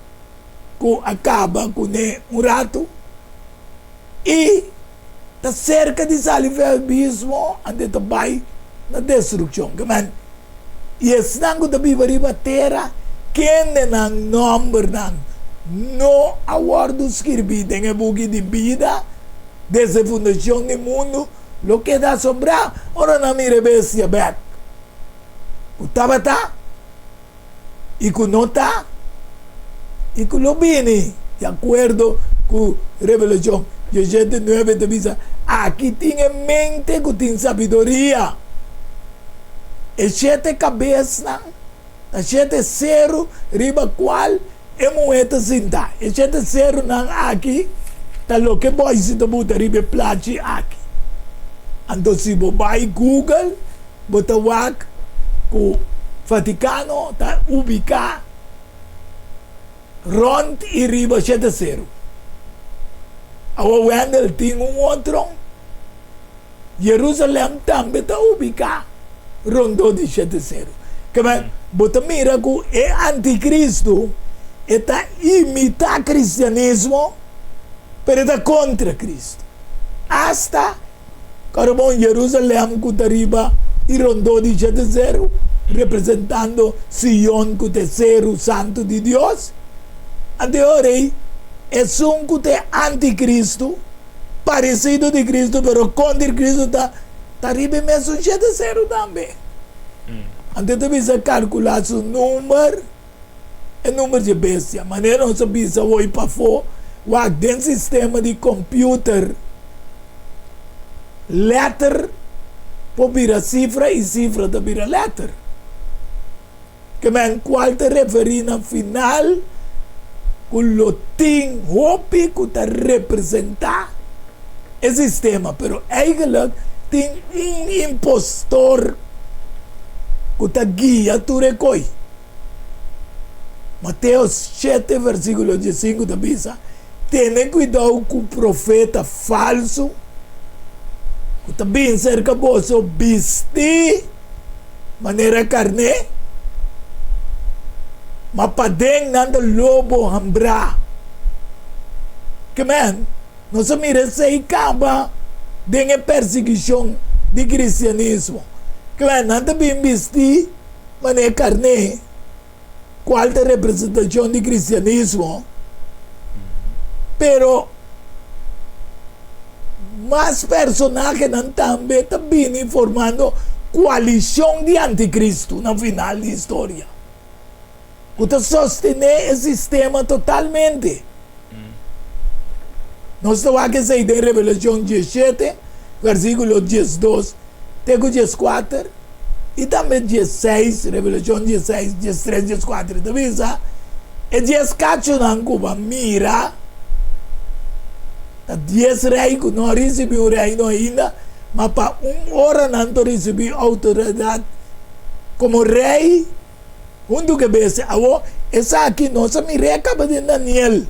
ku a kaba kuné un ratu i ta serka di sali for e abismo, anto e ta bai na destrukshon. Ke men, i esnan ku ta biba riba tera, kende nan nòmbernan no a wòrdu skirbí den e buki di bida desde fundashon di mundu, lo keda asombrá ora nan mira e bestia bèk ku tabata. i ku no ta i ku lo bini, di akuerdo ku Revelashon diesshete nuebe ta bisa, Aki tin e mente ku tin sabiduria. E shete kabesnan ta shete seru riba kual e muhé ta sintá. E shete serunan aki ta loke boisi ta buta riba e plachi aki. Anto si bo bai Google, Bo ta wak ku Vatikano ta ubiká rònt i riba shete seru. Awor Wendell tin un otro, Jerusalèm tambe ta ubiká rondó di shete seru. Kebè bo ta mira ku e antikristu e ta imitá kristianismo, pero e ta kontra Kristu. Asta Carbon Jerusalem cu ta riba i rondó di dje te seru, representando Sion cu ta e seru santu di Dios. Anto e ora ei, esun cu ta e anticristo, parecido di Cristo pero contra Cristo, ta ta riba e mesun dje te seru tambe. Anto e ta bisa calcula su number. E number dje bestia. Manera nos a bisa hoy pafó, wak den sistema di computer, letter por bira cifra y cifra ta bira letter. Ke men cual ta referi na final cu lo tin hopi cu ta representa e sistema, pero eigenlijk tin un impostor cu ta guia tur e koy. Mateo shete versíkulo diesinku ta bisa, Tene kuidou ku profeta falsu ku ta bin serka boso bistí manera karné, ma paden nan ta lobo hambrá. Kemen, nos a mira esei kaba den e persiguishon di kristianismo. Kemen, nan ta bin bistí Manera karné, kual ta representashon di kristianismo, pero mas personahenan tambe ta bini formando koalishon di antikristu na final di historia, ku ta sostené e sistema totalmente. Nos ta wak esei den Revelashon diesshete, versíkulo 12 te ku 14. I tambe diesseis, Revelashon diesseis, diestres, dieskuater, ta bisa, E dies kachunan ku bo a mira Ta dies rei ku no a risibí un reino ainda, ma pa un ora nan ta risibí outoridat komo rei huntu ku e bestia. Awor, esaki nos a mir'é a kaba den Daniel.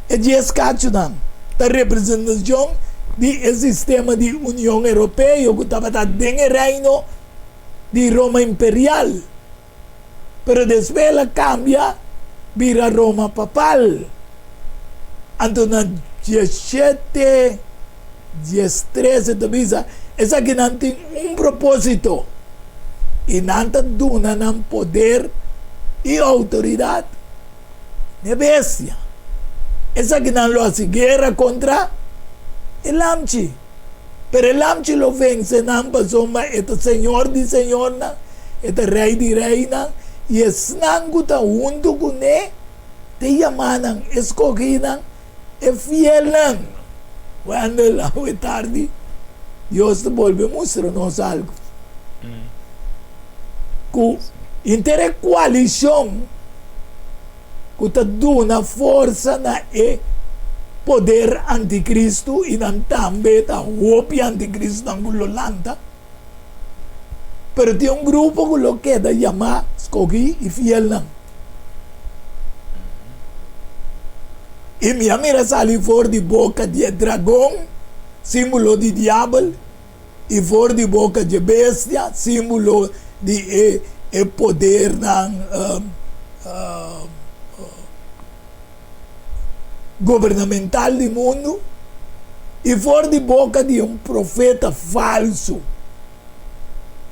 E dies kachunan ta representashon di e sistema di Union Europeo ku tabata den e reino di Roma Imperial. Pero despues el a cambia bira Roma Papal. Anto na dieshete diestres e ta bisa, esakinan tin un proposito y nan ta duna nan poder y autoridad n'e bestia. Esakinan lo haci guera contra e lamchi. Pero e lamchi lo vense nan pasobra e ta Señor di señornan, e ta Rei di reinan, i esnan ku ta huntu kuné ta e yamanan, e skohínan, e fielnan. Wendell, awe tardi Dios ta bolbe mustra nos algu. Ku henter e koalishon ku ta duna forsa na e poder antikristu i nan tambe ta hopi antikristunan ku lo lanta. Pero tin un grupo ku lo keda yamá skogí i fielnan. I mi a mira sali for di boka di e dragon, símbolo di diabel, i for di boka dje bestia, símbolo di e e podernan gobernamental di mundu, i for di boka di un profeta falsu,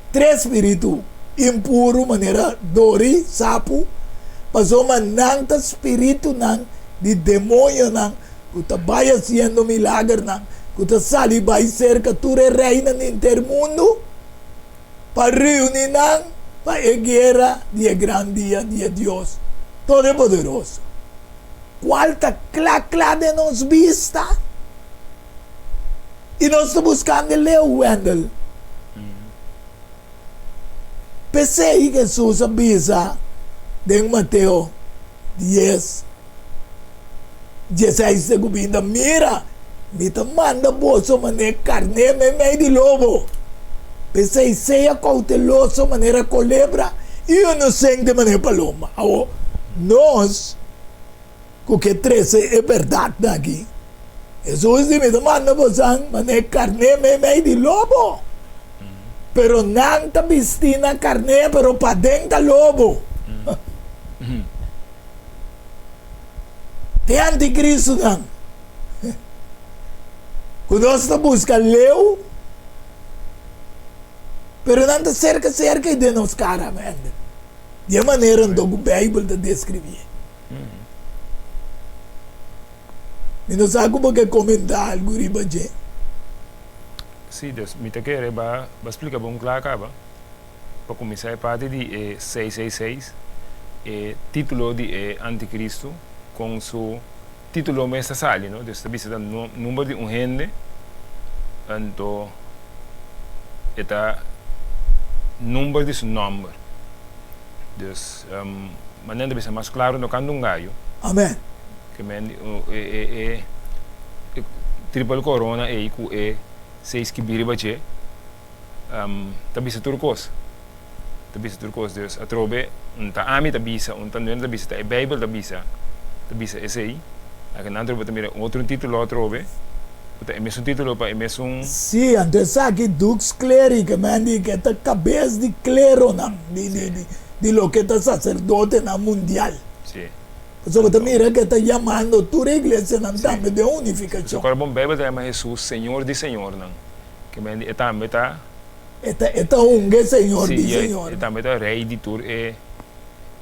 tres spiritu impuru manera dori, sapu, pasobra nan ta spiritunan di demoñonan ku ta bai hasiendo milagernan, ku ta sali bai serka tur e reinan di henter mundu pa reuni nan pa e guera di e gran dia di e Dios Todopoderoso, kual ta kla kla den nos bista, i nos ta buskando e leu, Wendell. P'esei Hesus a bisa den Mateo dies, Dieseis te ku binda, Mira, mi ta manda boso manera karné meimei di lobo. P'esei sea kouteloso manera kolebra i inosente manera palomba. Awor, nos ku ke trese e bèrdatnan aki, Hesus di, Mi ta manda bosan manera karné meimei di lobo. Pero nan ta bistí na karné, pero paden ta lobo. Te antikristunan ku nos ta buska leu, pero nan ta serka serka i den nos kara mende. Di e manera anto ku Beibel ta deskribié. Mi no sa ku bo ke komentá algu riba dje. Sí, dus mi ta kere ba splika bo un kla kaba. Pa kuminsá e parti di e 666, e título di e antikristu kon su título mes ta sali, no? Dus ta bisa ta number di un hende, anto e ta number di su nòmber. Dus manera ta bisa mas klaro no kanta un gayo. Amen. Ke men e e e tripel korona ei ku e seis skibí riba dje. ta bisa tur kos, ta bisa tur kos. Dus atrobe un ta ami ta bisa, un ta Nuel ta bisa, ta e Bijbel ta bisa, ta bisa esei. Akinan atrobe ta mira un otro titulo atrobe, ku ta e mesun titulo pa e mesun. Sí, anto esaki Dux Cleri ke men di ke ta kabes di kleronan, di di di di loke ta saserdotenan mundial. Sí. Pasobra ta mira ke ta yamando tur e iglesianan tambe den unifikashon. Pasobra ora bon Bijbel ta yama Hesus Señor di señornan. Ke men di e tambe ta. E ta e ta hunga e Señor di señornan. Si, e tambe ta rei di tur e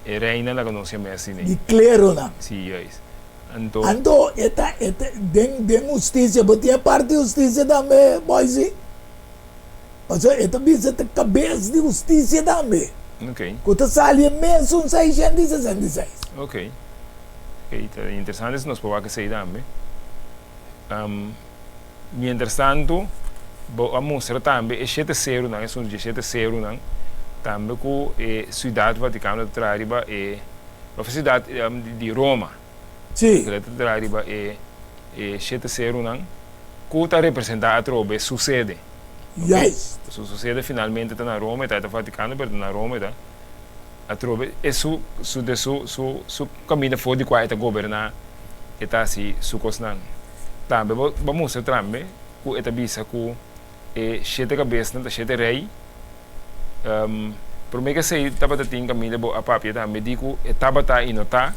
e reinan laga nos yama asina. Di kleronan. Si, juist. Anto. Anto e ta e ta den den hustisia bo tin e parti hustisia tambe Boysie? Pasobra e ta bisa ta kabes di hustisia tambe. Ok. Ku ta sali e mesun 666. Ok. Ok, ta interesante si nos por wak esei tambe. Mientrastantu, bo a mustra tambe e shete serunan, esun dje shete serunan, tambe ku e Siudat Vatikano ta traha riba e, òf e siudat di Roma, Sí. ta traha riba e E shete serunan ku ta representá atrobe su sede. Ok? Juist. Su su sede finalmente ta na Roma, e ta e ta Vaticano, pero ta na Roma e ta. Atrobe e su su de su su su kaminda for di kua e ta goberná e ta hasi su kosnan. Tambe bo bo mustra trambe ku e ta bisa ku e shete kabesnan ta shete rei. Promé ku esei tabata tin kaminda bo a papia tambe di ku e tabata i no ta.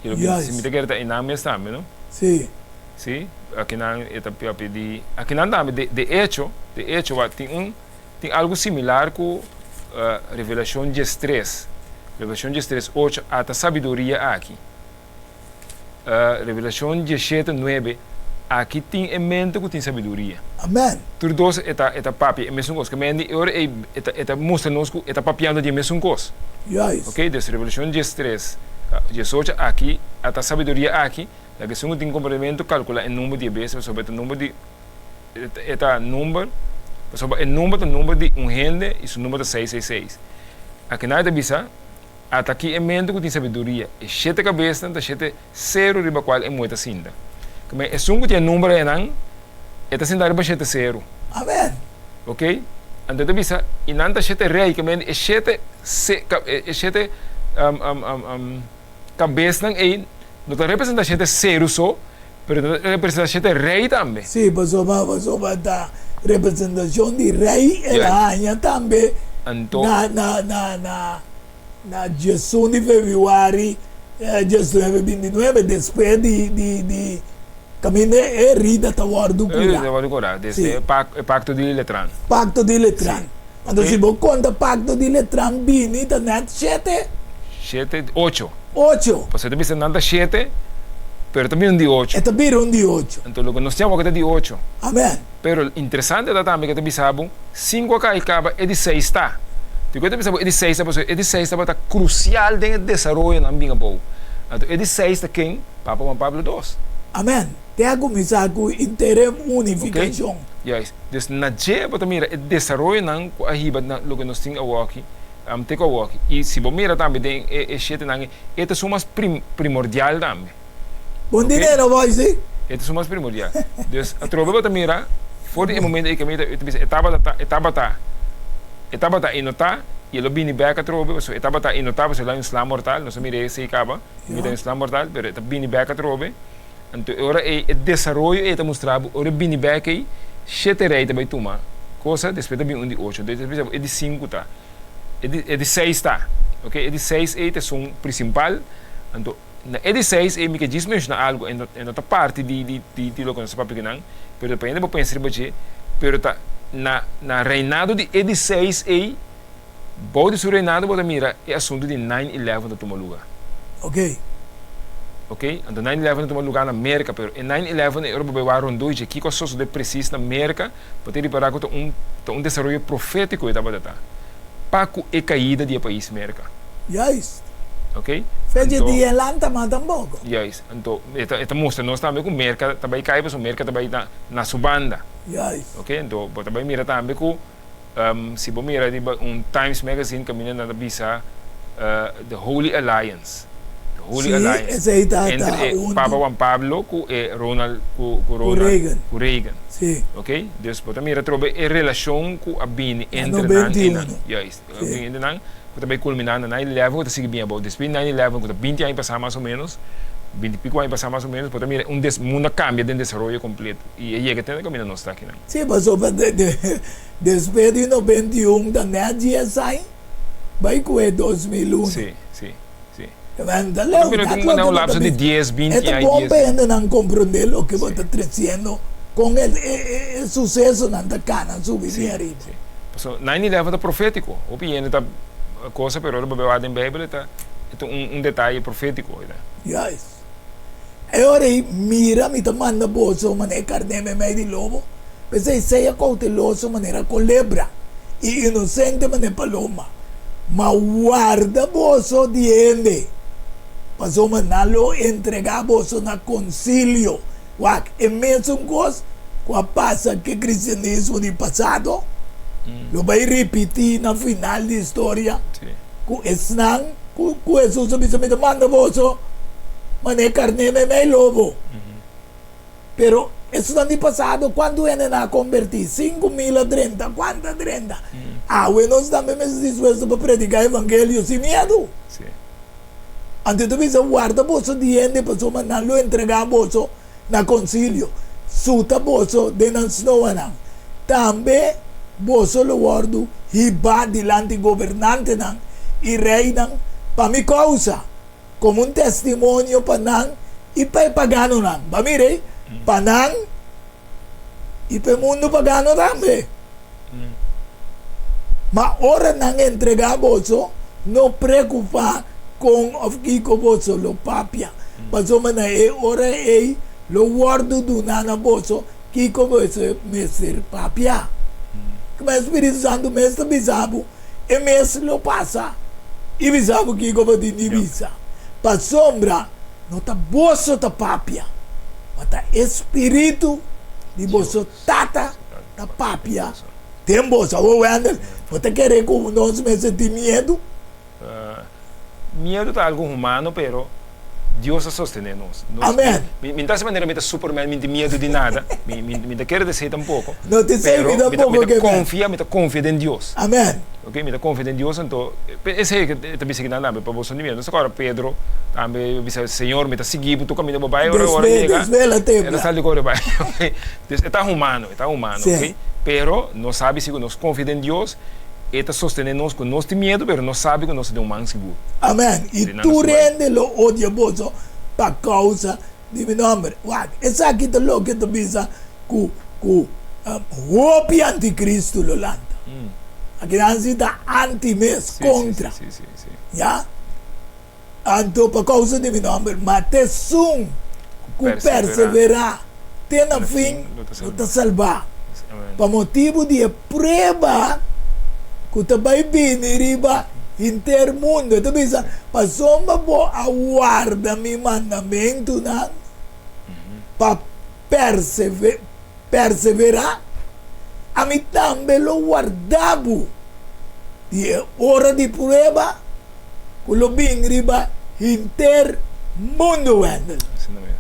I lo bin si mi ta kere ta einan mes tambe no. Sí. Sí, akinan e ta papia di akinan tambe de de echo de echo wak tin un tin algu similar ku Revelashon diestres Revelashon diestres ocho ata sabiduria aki. Revelashon diesshete nuebe, Aki tin e mente ku tin sabiduria. Amen. Tur dos e ta e ta papia e mesun kos. Ke men di e ora ei e ta e ta mustra nos ku e ta papiando di e mesun kos. Juist. Oke, dus Revelashon diestres, diesocho, aki a ta sabiduria aki, laga esun ku tin komprendementu kalkulá e number di e bestia pasobra e ta number di e ta number pasobra e number ta number di un hende i su number ta seis seis seis. Akinan e ta bisa. Ata ki e mente ku tin sabiduria, e shete kabesnan ta shete seru riba kual e muhé ta sinta. Kome esun ku tin e number einan, e ta sinta riba shete seru. Amen. Ok? Anto e ta bisa, i nan ta shete rei, kome e shete se, e shete kabesnan ei no ta representa shete seru so, pero ta representa shete rei tambe. Sí, pasobra pasobra ta representashon di rei el a haña tambe Anto. na na na na na diesun di febrüari diesnuebe binti nuebe despues di di di kaminda e herida ta wòrdu E herida ta wòrdu kurá desde e pak e pakto di Letran. Pakto di Letran. Anto si bo konta pakto di Letran bini ta nèt shete. Shete, ocho. Ocho. Pasobra e ta bisa nan ta shete, pero ta bira un di ocho. E ta bira un di ocho. Anto loke nos tin awor ta di ocho. Amen. Pero interesante ta tambe ku e ta bisa bo, sinku a kai kaba, e di seis ta. Dikon e ta bisa bo e di seis ta? Pasobra e di seis tabata krusial den e desaroyonan bin abou. Anto e di seis ta ken? Papa Juan Pablo dos. Amen. Te a kuminsá ku interim unifikashon. Ok. Juist. Dus na dje bo ta mira e desaroyonan ku a hiba na loke nos tin awoki. Te ku awoki. I si bo mira tambe den e e shetenan ei, e ta su mas prim primordial tambe. Bon Ok? dinero boy si. E ta su mas primordial. Dus atrobe bo ta mira for di e momento ei ku mi ta ta bisa e tabata ta e tabata e tabata i no ta i e lo bini bèk atrobe pasobra e tabata i no ta pasobra el a un sla mortal nos a mira esei kaba mi ta un sla mortal pero e ta bini bèk atrobe. Anto e ora ei e desaroyo ei ta mustra bo ora e bini bek ei shete rei ta bai tuma cosa despues ta bin un di ocho entonces ta bisa bo e di sinku ta e di e di seis ta ok e di seis ei ta esun principal anto na e di seis ei mi ke djis menciona algo e no e no ta parti di di di di loke nos ta papia kinan pero depende bo pensa riba dje pero ta na na reinado di e di seis ei Bou di su reinado bo ta mira e asuntu di nine eleven ta tuma luga. Ok. Ok, anto nine eleven ta tuma luga na Merka, pero e nine eleven e ora bo bai wak rondó dje kiko a sosode presis na Merka, bo ta ripará ku ta un ta un desaroyo profétiko e tabata ta pa ku e kaida di e pais Merka. Juist. Ok, Fecha anto. di e lanta mas tampoco. Juist, anto e ta e ta mustra nos tambe ku Merka ta bai kai pasobra Merka ta bai na na su banda. Juist. Ok, anto bo ta bai mira tambe ku. Si bo mira riba un Times Magazine kaminda nan ta bisa The Holy Alliance. The Holy Sí, Alliance. esei ta ta Entre e un Papa Juan Pablo ku e Ronald ku ku ku Ronald Reagan. ku Reagan. Sí. Ok, dus bo ta mira atrobe e relashon ku a bini Na entre nan noventa i i nan. uno. Juist, a Sí. bini entre nan ku ta bai kulminá na nine eleven ku ta sigui bin abou. Despues di nine eleven ku ta binti aña pasá mas o ménos, binti piko aña pasá mas o ménos, bo ta mira un des mundu a kambia den desaroyo kompleto i e yega te na kaminda nos ta akinan. Sí, pasobra despues di 91 ta net dies aña bai ku e 2001. Sí, sí, sí. Ta leu, Pero dat tin loke un bo ta lapso di bisa. dies, E binti ta aña, bon dies. pa hendenan komprondé loke bo ta tresiendo kon e e susesonan ta kana subi Sí, bin ariba. sí. Pasobra nine eleven ta profétiko. Hopi hende ta kosa pero ora bo bai wak den Beibel e ta e ta un un detaye profétiko. Juist. E ora ei, mira, mi ta manda boso manera karné meimei di lobo, p'esei sea kouteloso manera kolebra i inosente manera paloma. Ma warda boso di hende, pasobra nan lo entregá boso na konsilio. Wak, e mesun kos ku a pasa ku e kristianismo di pasado lo bai ripití na final di historia ku esnan Ku ku Hesus a bisa, Mi ta manda boso manera karné meimei lobo. Pero esunnan di pasado kuantu hende nan a kombertí? 5000 a drenta, kuantu a drenta? Awe nos tambe mester dispuesto pa prediká evangelio sin miedu. Anto ta bisa, Warda boso di hende, pasobra nan lo entregá boso na konsilio, suta boso den nan snoanan. Tambe boso lo wòrdu hibá dilanti gobernantenan i reinan pa mi kousa, komo un testimonio pa nan i pa e paganonan. Bo a mira ei? Pa nan i pa e mundu pagano tambe. Ma ora nan entregá boso, no preokupá kon òf kiko boso lo papia, pasobra na e ora ei lo wòrdu duná na boso kiko boso mester papia. Kuma e Spiritu Santu mes ta bisa bo, e mes lo pasa i bisa bo kiko bo tin di bisa. Pasobra no ta boso ta papia, ma ta e Spiritu di boso Tata ta papia den boso. Awor Wendel, bo ta kere ku nos mester tin miedu? Miedu ta algu humano, pero Dios ta sostené nos. Amen. Mi no ta hasi manera mi ta Superman, mi no tin miedu di nada. Mi mi ta kere desei tampoko. No tin sei mi tampoko ke men. Mi ta konfia, mi ta konfia den Dios. Amen. Ok, mi ta konfia den Dios, anto esei ke ta bisa kinan tambe pa boso no tin miedu. Nos ta kòrda Pedro tambe bisa, Señor, mi ta sigui bo tur kaminda bo bai, ora ora yega, e ta sali kore bai. Dus e ta humano, e ta humano, ok. Pero nos sabi si ku nos konfia den Dios, e ta sostené nos ku nos tin miedu, pero nos sabi ku nos ta den un man sigur. Amen. I tur hende lo odia boso pa kousa di mi nòmber. Wak, esaki ta loke ta bisa ku ku hopi antikristu lo lanta. Akinan si ta anti mes, kontra. Ya. Anto pa kousa di mi nòmber, ma t'esun ku perseverá te na fin lo ta salbá. Pa motibu di e prueba ku ta bai bini riba henter mundu. E ta bisa, Pasobra bo a warda mi mandamentunan pa perseverá, ami tambe lo warda bo di e ora di prueba ku lo bin riba henter mundu, Wendel. Asina mes.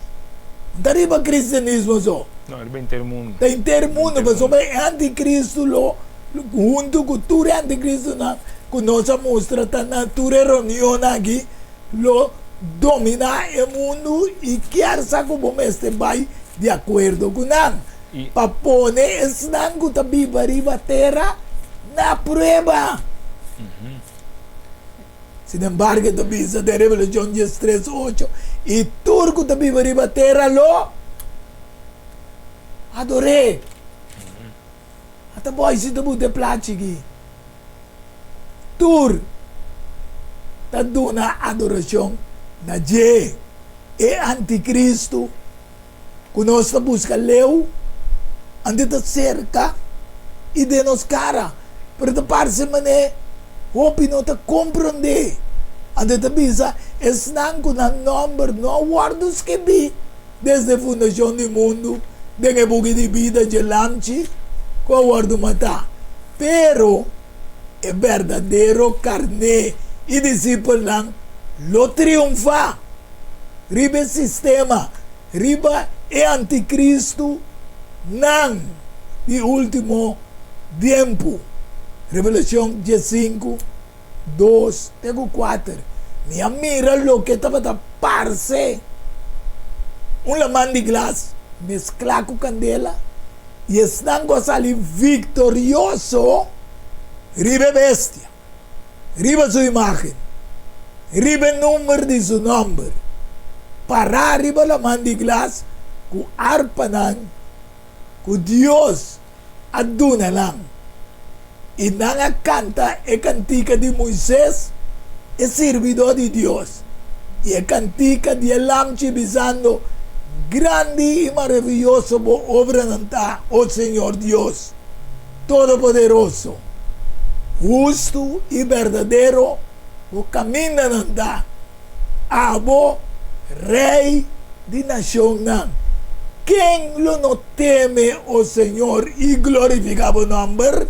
No ta riba kristianismo so. No, riba henter mundu. Ta henter mundu, pasobra e antikristu lo huntu ku tur e antikristunan ku nos a mustra ta na tur e reunionnan aki lo dominá e mundu i kier sa ku bo mester bai di akuerdo ku nan pa pone esnan ku ta biba riba tera na prueba. Sin embargo, e ta bisa den Revelashon diestres ocho, I tur ku ta biba riba tera lo ador'é. Ata boy si ta buta e plachi aki. Tur ta duna adorashon na dje, e antikristu ku nos ta buska leu, anto ta serka i den nos kara, pero ta parse manera hopi no ta komprondé. Anto ta bisa esnan ku nan nòmber no a wòrdu skibí desde fundashon di mundu den e buki di bida dje Lamchi ku a wòrdu matá. Pero e berdadero karné i disipelnan lo triunfá riba e sistema, riba e antikristu nan di último tempu. Revelashon diesinku, dos te ku kuater. Mi a mira loke tabata parse un laman di glas mesklá ku kandela, i esnan ku a sali viktorioso riba e bestia, riba su imágen, riba e number di su nòmber, pará riba laman di glas ku arpanan ku Dios a duna nan, i nan a kanta e kantika di Moises, e sirbidó di Dios, i e kantika di e Lamchi, bisando, Grandi i maravioso bo obranan ta, o Señor Dios Todopoderoso! Hustu i berdadero bo kamindanan ta. Abo, Rei di nashonnan, ken lo no teme, o Señor, i glorifiká bo nòmber?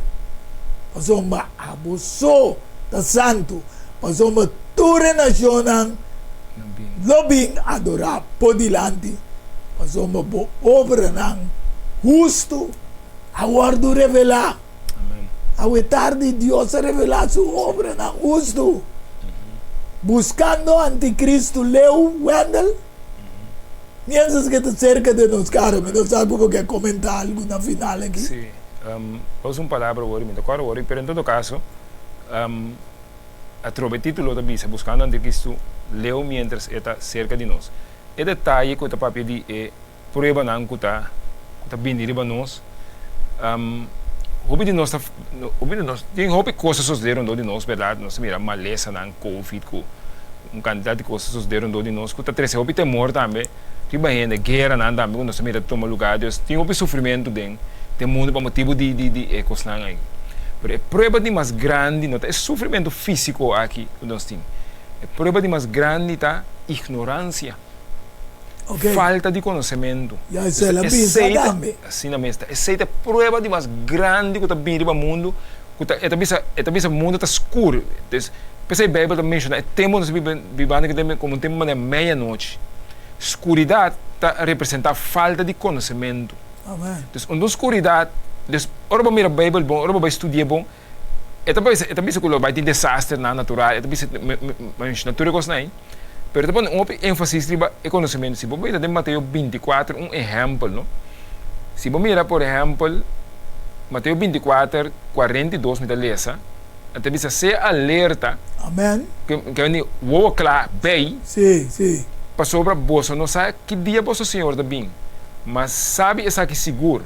Pasobra abo so ta santu, pasobra tur e nashonnan lo bin adorá bo dilanti. Pasobra bo obranan hustu a wòrdu revelá. Awe tardi Dios a revelá su obranan hustu. Buskando antikristu leu, Wendell, mientras ke ta serka den nos kara. Mi no sa ku bo ke komentá algu na final aki. Sí, pas un palabra wòrdu, mi ta kòrda wòrdu, pero en todo kaso, atrobe e título ta bisa, Buskando antikristu leu mientras e ta serka di nos. E detaye ku ta papia di e pruebanan ku ta ku ta bini riba nos, hopi di nos ta hopi di nos tin hopi kos ta sosode rondó di nos bèrdat, nos ta mira malesanan, covid ku un kantidat di kos ta sosode rondó di nos ku ta trese hopi temor tambe riba hende, gueranan tambe ku nos ta mira ta tuma lugá, dus tin hopi sufrimentu den den mundu pa motibu di di di e kosnan aki. Pero e prueba di mas grandi no ta e sufrimentu físiko aki ku nos tin, E prueba di mas grandi ta ignoransia, falta di konosementu. Esei ta, asina mes ta, esei ta e prueba di mas grandi ku ta bini riba mundu, ku ta, e ta bisa, e ta bisa mundu ta skur. Entonces, p'esei Beibel ta menshoná e tempu nos ta bibando aki komo un tempu manera meianochi. Skuridat ta representá falta di konosementu. Entonces, unda un skuridat, entonces, ora bo mira Beibel bon, ora bo bai studi'é bon, E ta bisa, e ta bisa ku lo bai tin desasternan natural, e ta bisa menshoná tur e kosnan ei, pero e ta pone un hopi énfasis riba e konosementu. Si bo mira den Mateo bintikuater un ehèmpel, no? Si bo mira por ehèmpel Mateo bintikuater, 42 mi ta lesa, e ta bisa, Sea alerta, Amèn. ke ke wende wowo kla bei, Sí, sí. pasobra boso no sa ki dia boso Señor ta bin. Ma sabi esaki sigur.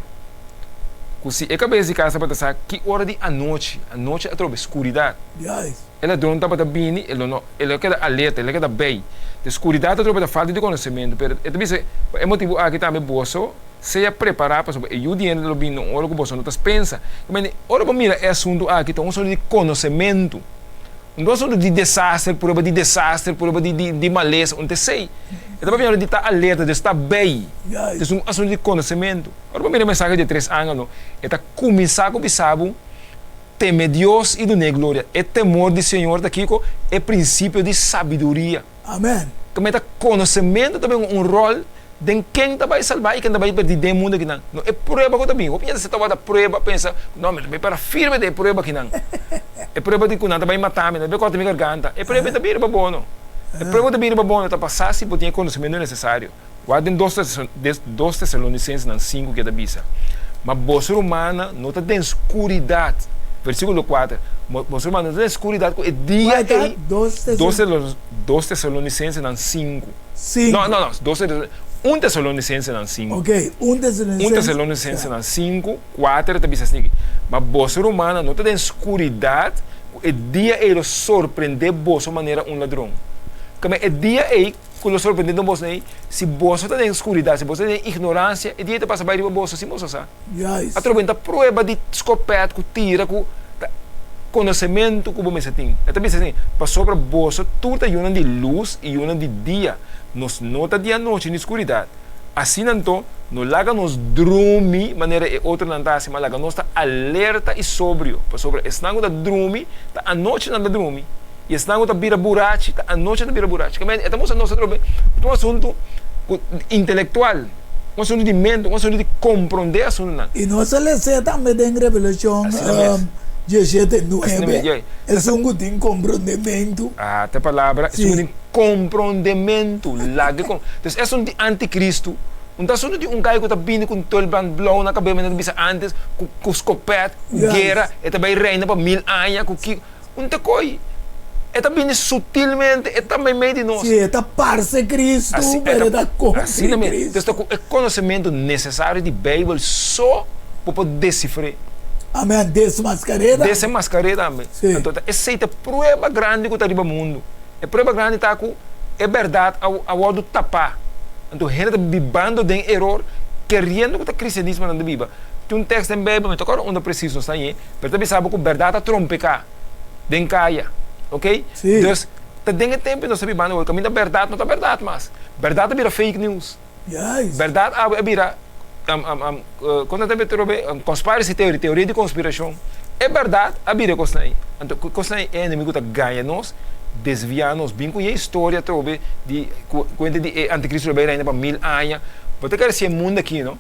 Ku si e kabes di kas tabata sa ki ora di anochi, anochi atrobe, skuridat, e ladron tabata bini, e lo no, e lo keda alerta, e lo keda bei. De skuridat atrobe ta falta di konosementu, pero e ta bisa, pa e motibu aki tambe boso sea prepará, pasobra e Yu di hende lo bini na un ora ku boso no ta spensa. Ora bo mira e asuntu aki ta un asuntu di konosementu. Un ta asuntu di desaster, prueba di desaster, prueba di di di malesa, un ta esei. E ta papia di ta alerta, di sta bei. Ta un asuntu di konosementu. Ora bo mira e mensahe di e tres angelnan, e ta kuminsá ku bisa bo, Teme Dios i dun'é gloria. E temor di Señor ta kiko? E prinsipio di sabiduria. Amen. Kome ta konosementu ta bin un ròl Den ken ta bai salbá i ken ta bai perdí den e mundu akinan? No e prueba ku ta bin. Hopi hende sa ta wak ta prueba, pensa, No, mi ta bai para firme den e prueba akinan. E prueba di ku nan ta bai mata mi, nan ta bai kòrta mi garganta. E prueba ei ta bin riba bo no. E prueba ku ta bin riba bo no ta pasá si bo tin e konosementu nesesario. Wak den dos dos Tesalonisensenan sinku ke ta bisa, Ma boso rumannan no ta den skuridat. Versíkulo kuater, Boso rumannan no ta den skuridat ku e dia ei. Dos Tesalonisensenan sinku. Sinku. No, no, no, dos Tesalonicensenan, un Tesalonicensenan sinku. Ok, un Tesalonicense. Un Tesalonicensenan sinku, kuater ta bisa asina aki, Ma boso rumannan no ta den skuridat ku e dia ei lo sorprendé boso manera un ladron. Kamba e dia ei ku lo sorprendé den boso ei, si boso ta den skuridat, si boso ta den ignoransia, e dia ei ta pasa bai riba boso sin boso sa. Juist. Atrobe ta prueba di skopet ku tira ku ta konosementu ku bo mester tin. E ta bisa asina, Pasobra boso tur ta yunan di lus i yunan di dia, nos no ta di anochi ni skuridat. Asina anto, no laga nos drumi manera e otronan ta hasi, ma laga nos ta alerta i sobrio, pasobra esnan ku ta drumi, ta anochi nan ta drumi, i esnan ku ta bira burachi, ta anochi nan ta bira burachi. E ta mustra nos atrobe ku ta un asuntu ku intelektual. Un asuntu di mente, un asuntu di komprondé asuntunan. I nos a les'é tambe den Revelashon diesshete nuebe, esun ku tin komprondementu. Ah, ta e palabra, esun ku tin komprondementu, laga e kom. Entonces, e asuntu di antikristu, no ta asuntu di un kai ku ta bini ku un tulband blou na kabes, manera ta bisa ántes, ku skopèt, ku guera, e ta bai reina pa mil aña, ku kiko. Un ta koi, e ta bini sutilmente, e ta meimei di nos. Sí, e ta parse Cristo, pero e ta kontra Asina mes. Cristo. Entonces ta ku e konosementu nesesario di Beibel so bo por desifr'é. Amen. Desmaskar'é tambe. Desenmaskar'é tambe. Sí. Anto ta esei ta e prueba grandi ku ta riba mundu. E prueba grandi ta ku e bèrdat a a wòrdu tapá. Anto hende ta bibando den eror, keriendo ku ta kristianismo nan ta biba. Tin un tèks den Beibel, mi ta kòrda unda presis nos ta hañ'é, Pero ta bisa bo ku bèrdat a trompeká den kaya, ok? Sí. Dus, ta den e tempu nos ta bibando awor, kaminda bèrdat no ta bèrdat mas. Bèrdat a bira fake news. Juist. Bèrdat awe a bira, kon nan ta bisa atrobe? Conspiracy theory, teoria di konspirashon. E bèrdat a bira e kosnan ei. Anto, ku kosnan ei e enemigu ta gaña nos, desviá nos, bin ku e historia atrobe di kuenta di e antikristu lo bai reina pa mil aña. Bo ta kere si e mundu aki no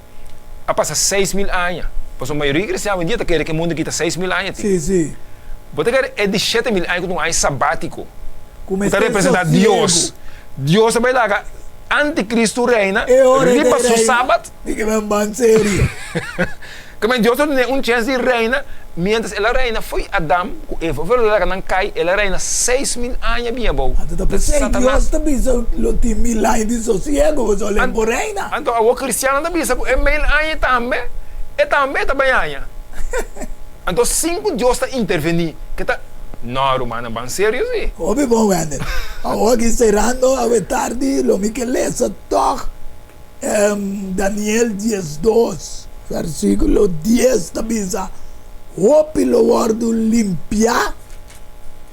a pasa 6000 aña, pasobra mayoria kristian awendia ta kere ku e mundu aki ta 6000 aña tin. Sí, sí. Bo ta kere e di 7000 aña ku ta un aña sabátiko, Ku ku ta mester representá sosiegu. Dios. Dios a bai laga antikristu reina E ora e riba ta su reina, sabat. mi ke ben ban serio. Keme Dios ta dun'é un chèns di reina, miéntras el a reina fo'i Adam ku Eva. Ora el a laga nan kai, el a reina 6000 aña bien abou. Anto ta p'esei Satanas. Dios ta bisa lo tin mil aña di sosiego, pasobra el por reina. Anto awor kristiannan ta bisa ku e mil aña tambe, e tambe ta bai haña. Anto sin ku Dios ta intervení, ke ta. No, rumannan, ban serio si. Hopi bon, Wendel. Awor aki serando awe tardi, lo mi ke lesa tòg. Daniel 12, versíkulo 10 ta bisa, Hopi lo wòrdu limpiá,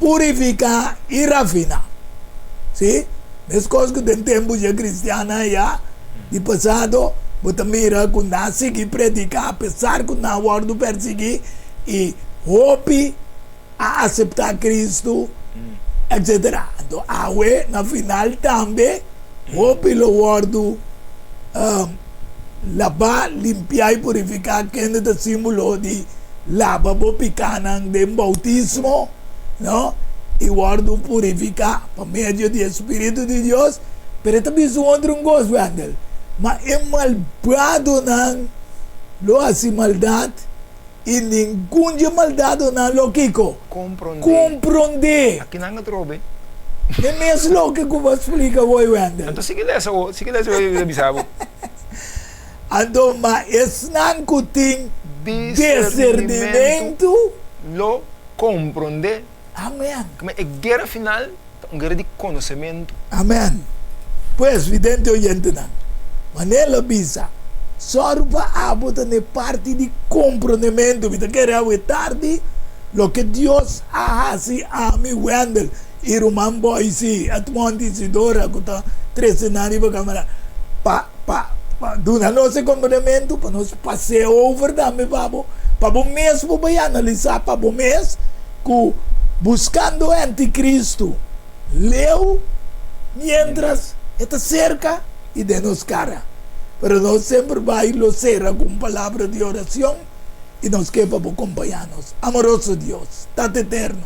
purifiká i rafiná. Sí, meskos ku den tempu dje kristiannan ya di pasado, bo ta mira ku nan a sigui prediká apesar ku nan a wòrdu persiguí i hopi a aseptá Kristu, etsetera. Anto awe na final tambe hopi lo wòrdu labá, limpiá i purifiká, kende ta símbolo di laba bo pikánan den boutismo, no, i wòrdu purifiká pa medio di e spiritu di Dios. Pero e ta bisa un otro un kos, Wendel, ma e malbadonan lo hasi maldat. I ningun dje maldadonan lo kiko? Komprondé. Komprondé. Akinan atrobe. E mes loke ku bo a splika woi, Wendel. Anto sigui lesa wo, sigui lesa woi mi ta bisa bo. Anto ma esnan ku tin disernimentu. Lo komprondé. Amen. Kuma e guera final ta un guera di konosementu. Amen. Pues, vidente oyentenan, manera el a bisa, sòru pa abo ta na e parti di komprondementu. Mi ta kere awe tardi loke Dios a hasi ami, Wendell, i ruman Boyce, Edmond i Isidora ku ta trese nan riba kamera, pa, pa, pa duna nos e komprondementu, pa nos pas'é over tambe pa bo, pa bo mes bo bai analisá pa bo mes. Ku buskando e antikristu leu miéntras e ta serka i den nos kara. Pero nos semper bai lo sera ku un palabra di orashon i nos ke pa bo kompañá nos. Amoroso Dios, Tata Eterno,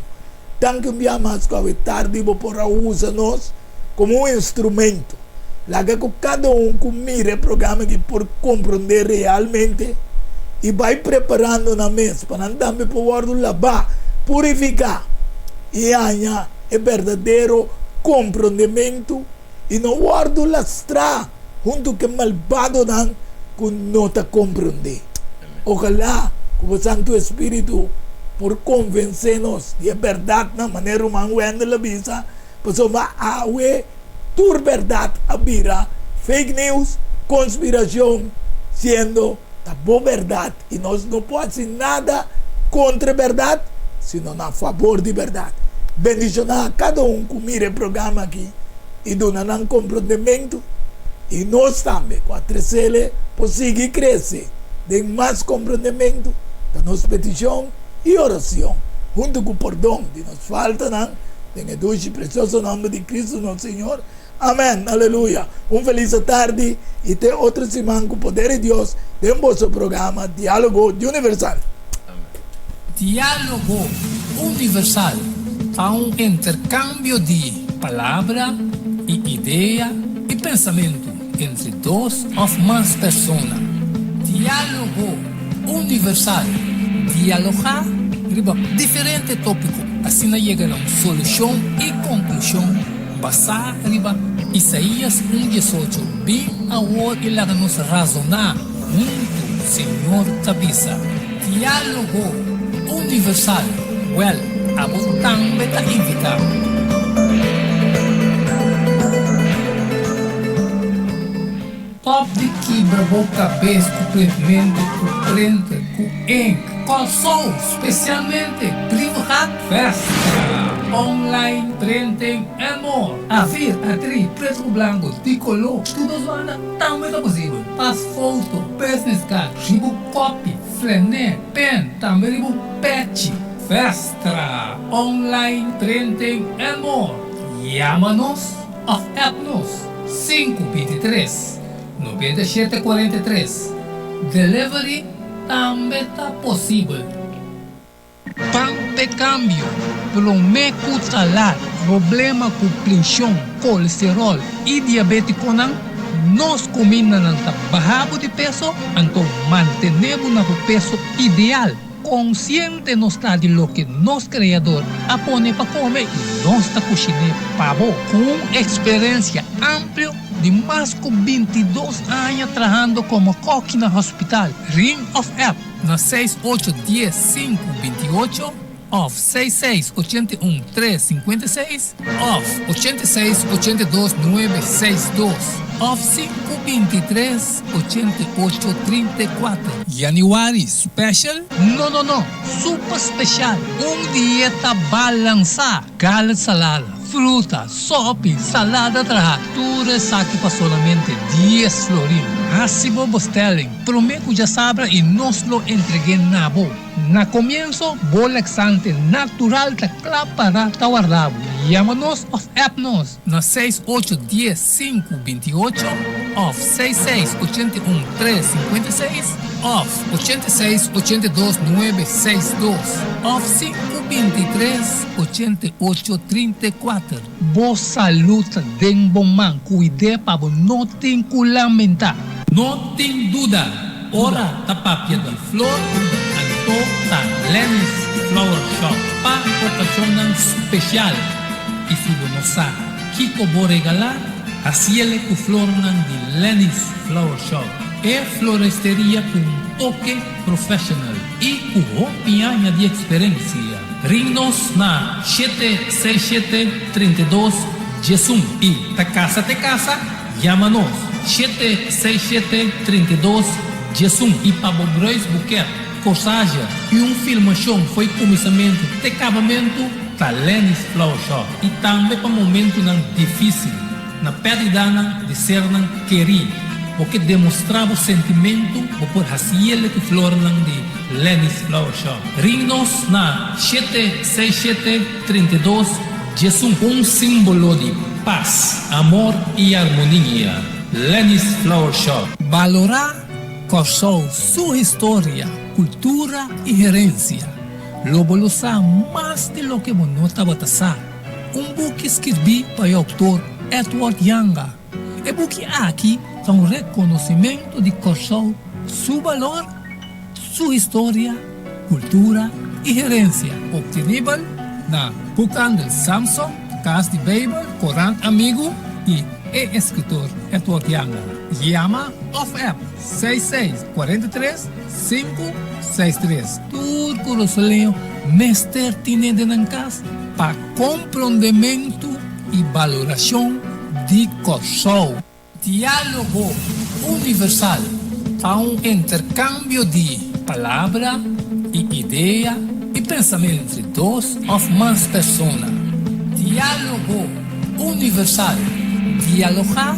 danki un bia mas ku awe tardi bo por a usa nos komo un instrumento. Laga ku kada un ku mira e programa aki por komprondé realmente i bai preparando nan mes pa nan tambe por wòrdu labá, purifiká i haña e berdadero komprondementu i no wòrdu lastrá huntu ku e malbadonan ku no ta komprondé. Ojalá ku bo Santu Espíritu por konvensé nos di e bèrdatnan, manera ruman Wendell a bisa, Pasobra awe tur berdad a bira fake news, conspiracion, siendo ta bo berdad y nos no por haci nada contra e berdad, sino na fabor di berdad. Bendiciona cada un cu mira e programa aki y duna nan comprondemento y nos tambe cu a trecele por sigui crece den mas comprondemento, ta nos peticion y oracion hunto cu pordon di nos faltanan. Den e dushi precioso nomber di Cristo nos Señor. Amen. Aleluya. Un feliz atardi y te otro siman cu poder di Dios den boso programa Dialogo Universal. Dialogo Universal ta un intercambio di palabra y idea y pensamento entre dos of mas persona. Dialogo Universal, dialogá riba diferente tópiko, asina yega na un solushon i konklushon basá riba Isaías un 18, Bin awor i laga nos razoná huntu, Señor ta bisa. Diálogo Universal, wèl, abo tambe ta invitá. Stop di kibra bo kabes ku printmentu, ku printer, ku ink. Kòrsou, spesialmente Brievengat Festa! Online printing and more. A-vier, A-drie, pretu ku blanku, di koló, tur dos banda tambe ta posibel. Pas foto, business card, riba kopi, flené, pen, tambe riba pechi. Festa! Online printing and more. Yama nos! Of app nos, 5 23. 97 43. Delivery tambe ta posibel. Pan p'e kambio, promé ku ta lat. Problema ku prenshon, kolesteròl i diabétikonan, nos kumindanan ta baha bo di peso, anto mantené bo na bo peso ideal. Konsiente nos ta di loke nos Kreador a pone pa kome i nos ta kushiné pa bo. Ku un eksperensia amplio di mas ku bintidos aña trahando komo kòki na hospital, Ring òf app na seis ocho dies sinku bintiocho òf seis seis ochenta i un tres sinkuenta i seis òf ochenta i seis 82 nuebe seis dos òf sinku 23 88 34. Januari special? No no no, super special! Un dieta balansá, garlic salada, fruta, sopi, salada trahá, tur esaki pa solamente dies florin. Hasi bo bestelling promé ku djasabra i nos lo entreg'é na bo. Na komienso, bo laxante natural ta kla para ta warda bo. Yama nos òf app nos na seis ocho dies sinku binti ocho òf seis seis 81 tres 56 òf 86 82 nuebe seis dos òf sinku 23 88 34. Bo salú ta den bo man, kuid'é pa bo no tin ku lamentá. No tin duda, ora ta papia di flor, anto ta Lenny's Flower Shop pa okashonnan spesial. I si bo no sa kiko bo regalá, hasiele ku flornan di Lenny's Flower Shop, e floresteria ku un toke professional i ku hopi aña di eksperensia. Ring nos na 767 32 11 i ta kasa te kasa, yama nos 767 32 11 i pa bo bruidsboeket, corsage i un filmashon fo'i kuminsamentu te kabamentu ta Lenny's Flower Shop i tambe pa momentunan difísil na pèrdidanan di sernan kerí. Bo ke demostrá bo sentimentu, bo por hasiele ku flornan di Lenny's Flower Shop. Ring nos na 767 32 11. Un símbolo di pas, amor i armonia. Lenny's Flower Shop. Balorá Kòrsou su historia, kultura i herensia. Lo bo lo sa mas di loke bo no tabata sa. Un buki skirbí pa e outor Edward Janga. E buki aki ta un rekonosimentu di Kòrsou su balor, su historia, kultura i herensia. Optenibel na Boekhandel Samson, Kas di Beibel, Korant Amigu i e eskritor Edward Janga. Yama òf app 66 43 5 63. Tur kurasoleño mester tine den nan kas pa komprondementu i balorashon di Kòrsou. Diálogo Universal ta un interkambio di palabra i idea i pensamentu entre dos òf mas persona. Diálogo Universal, dialogá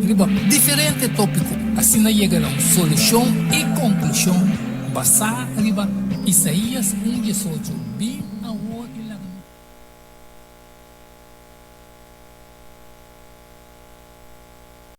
riba diferente tópiko, asina yega na un solushon i konklushon basá riba Isaías un 18 bin.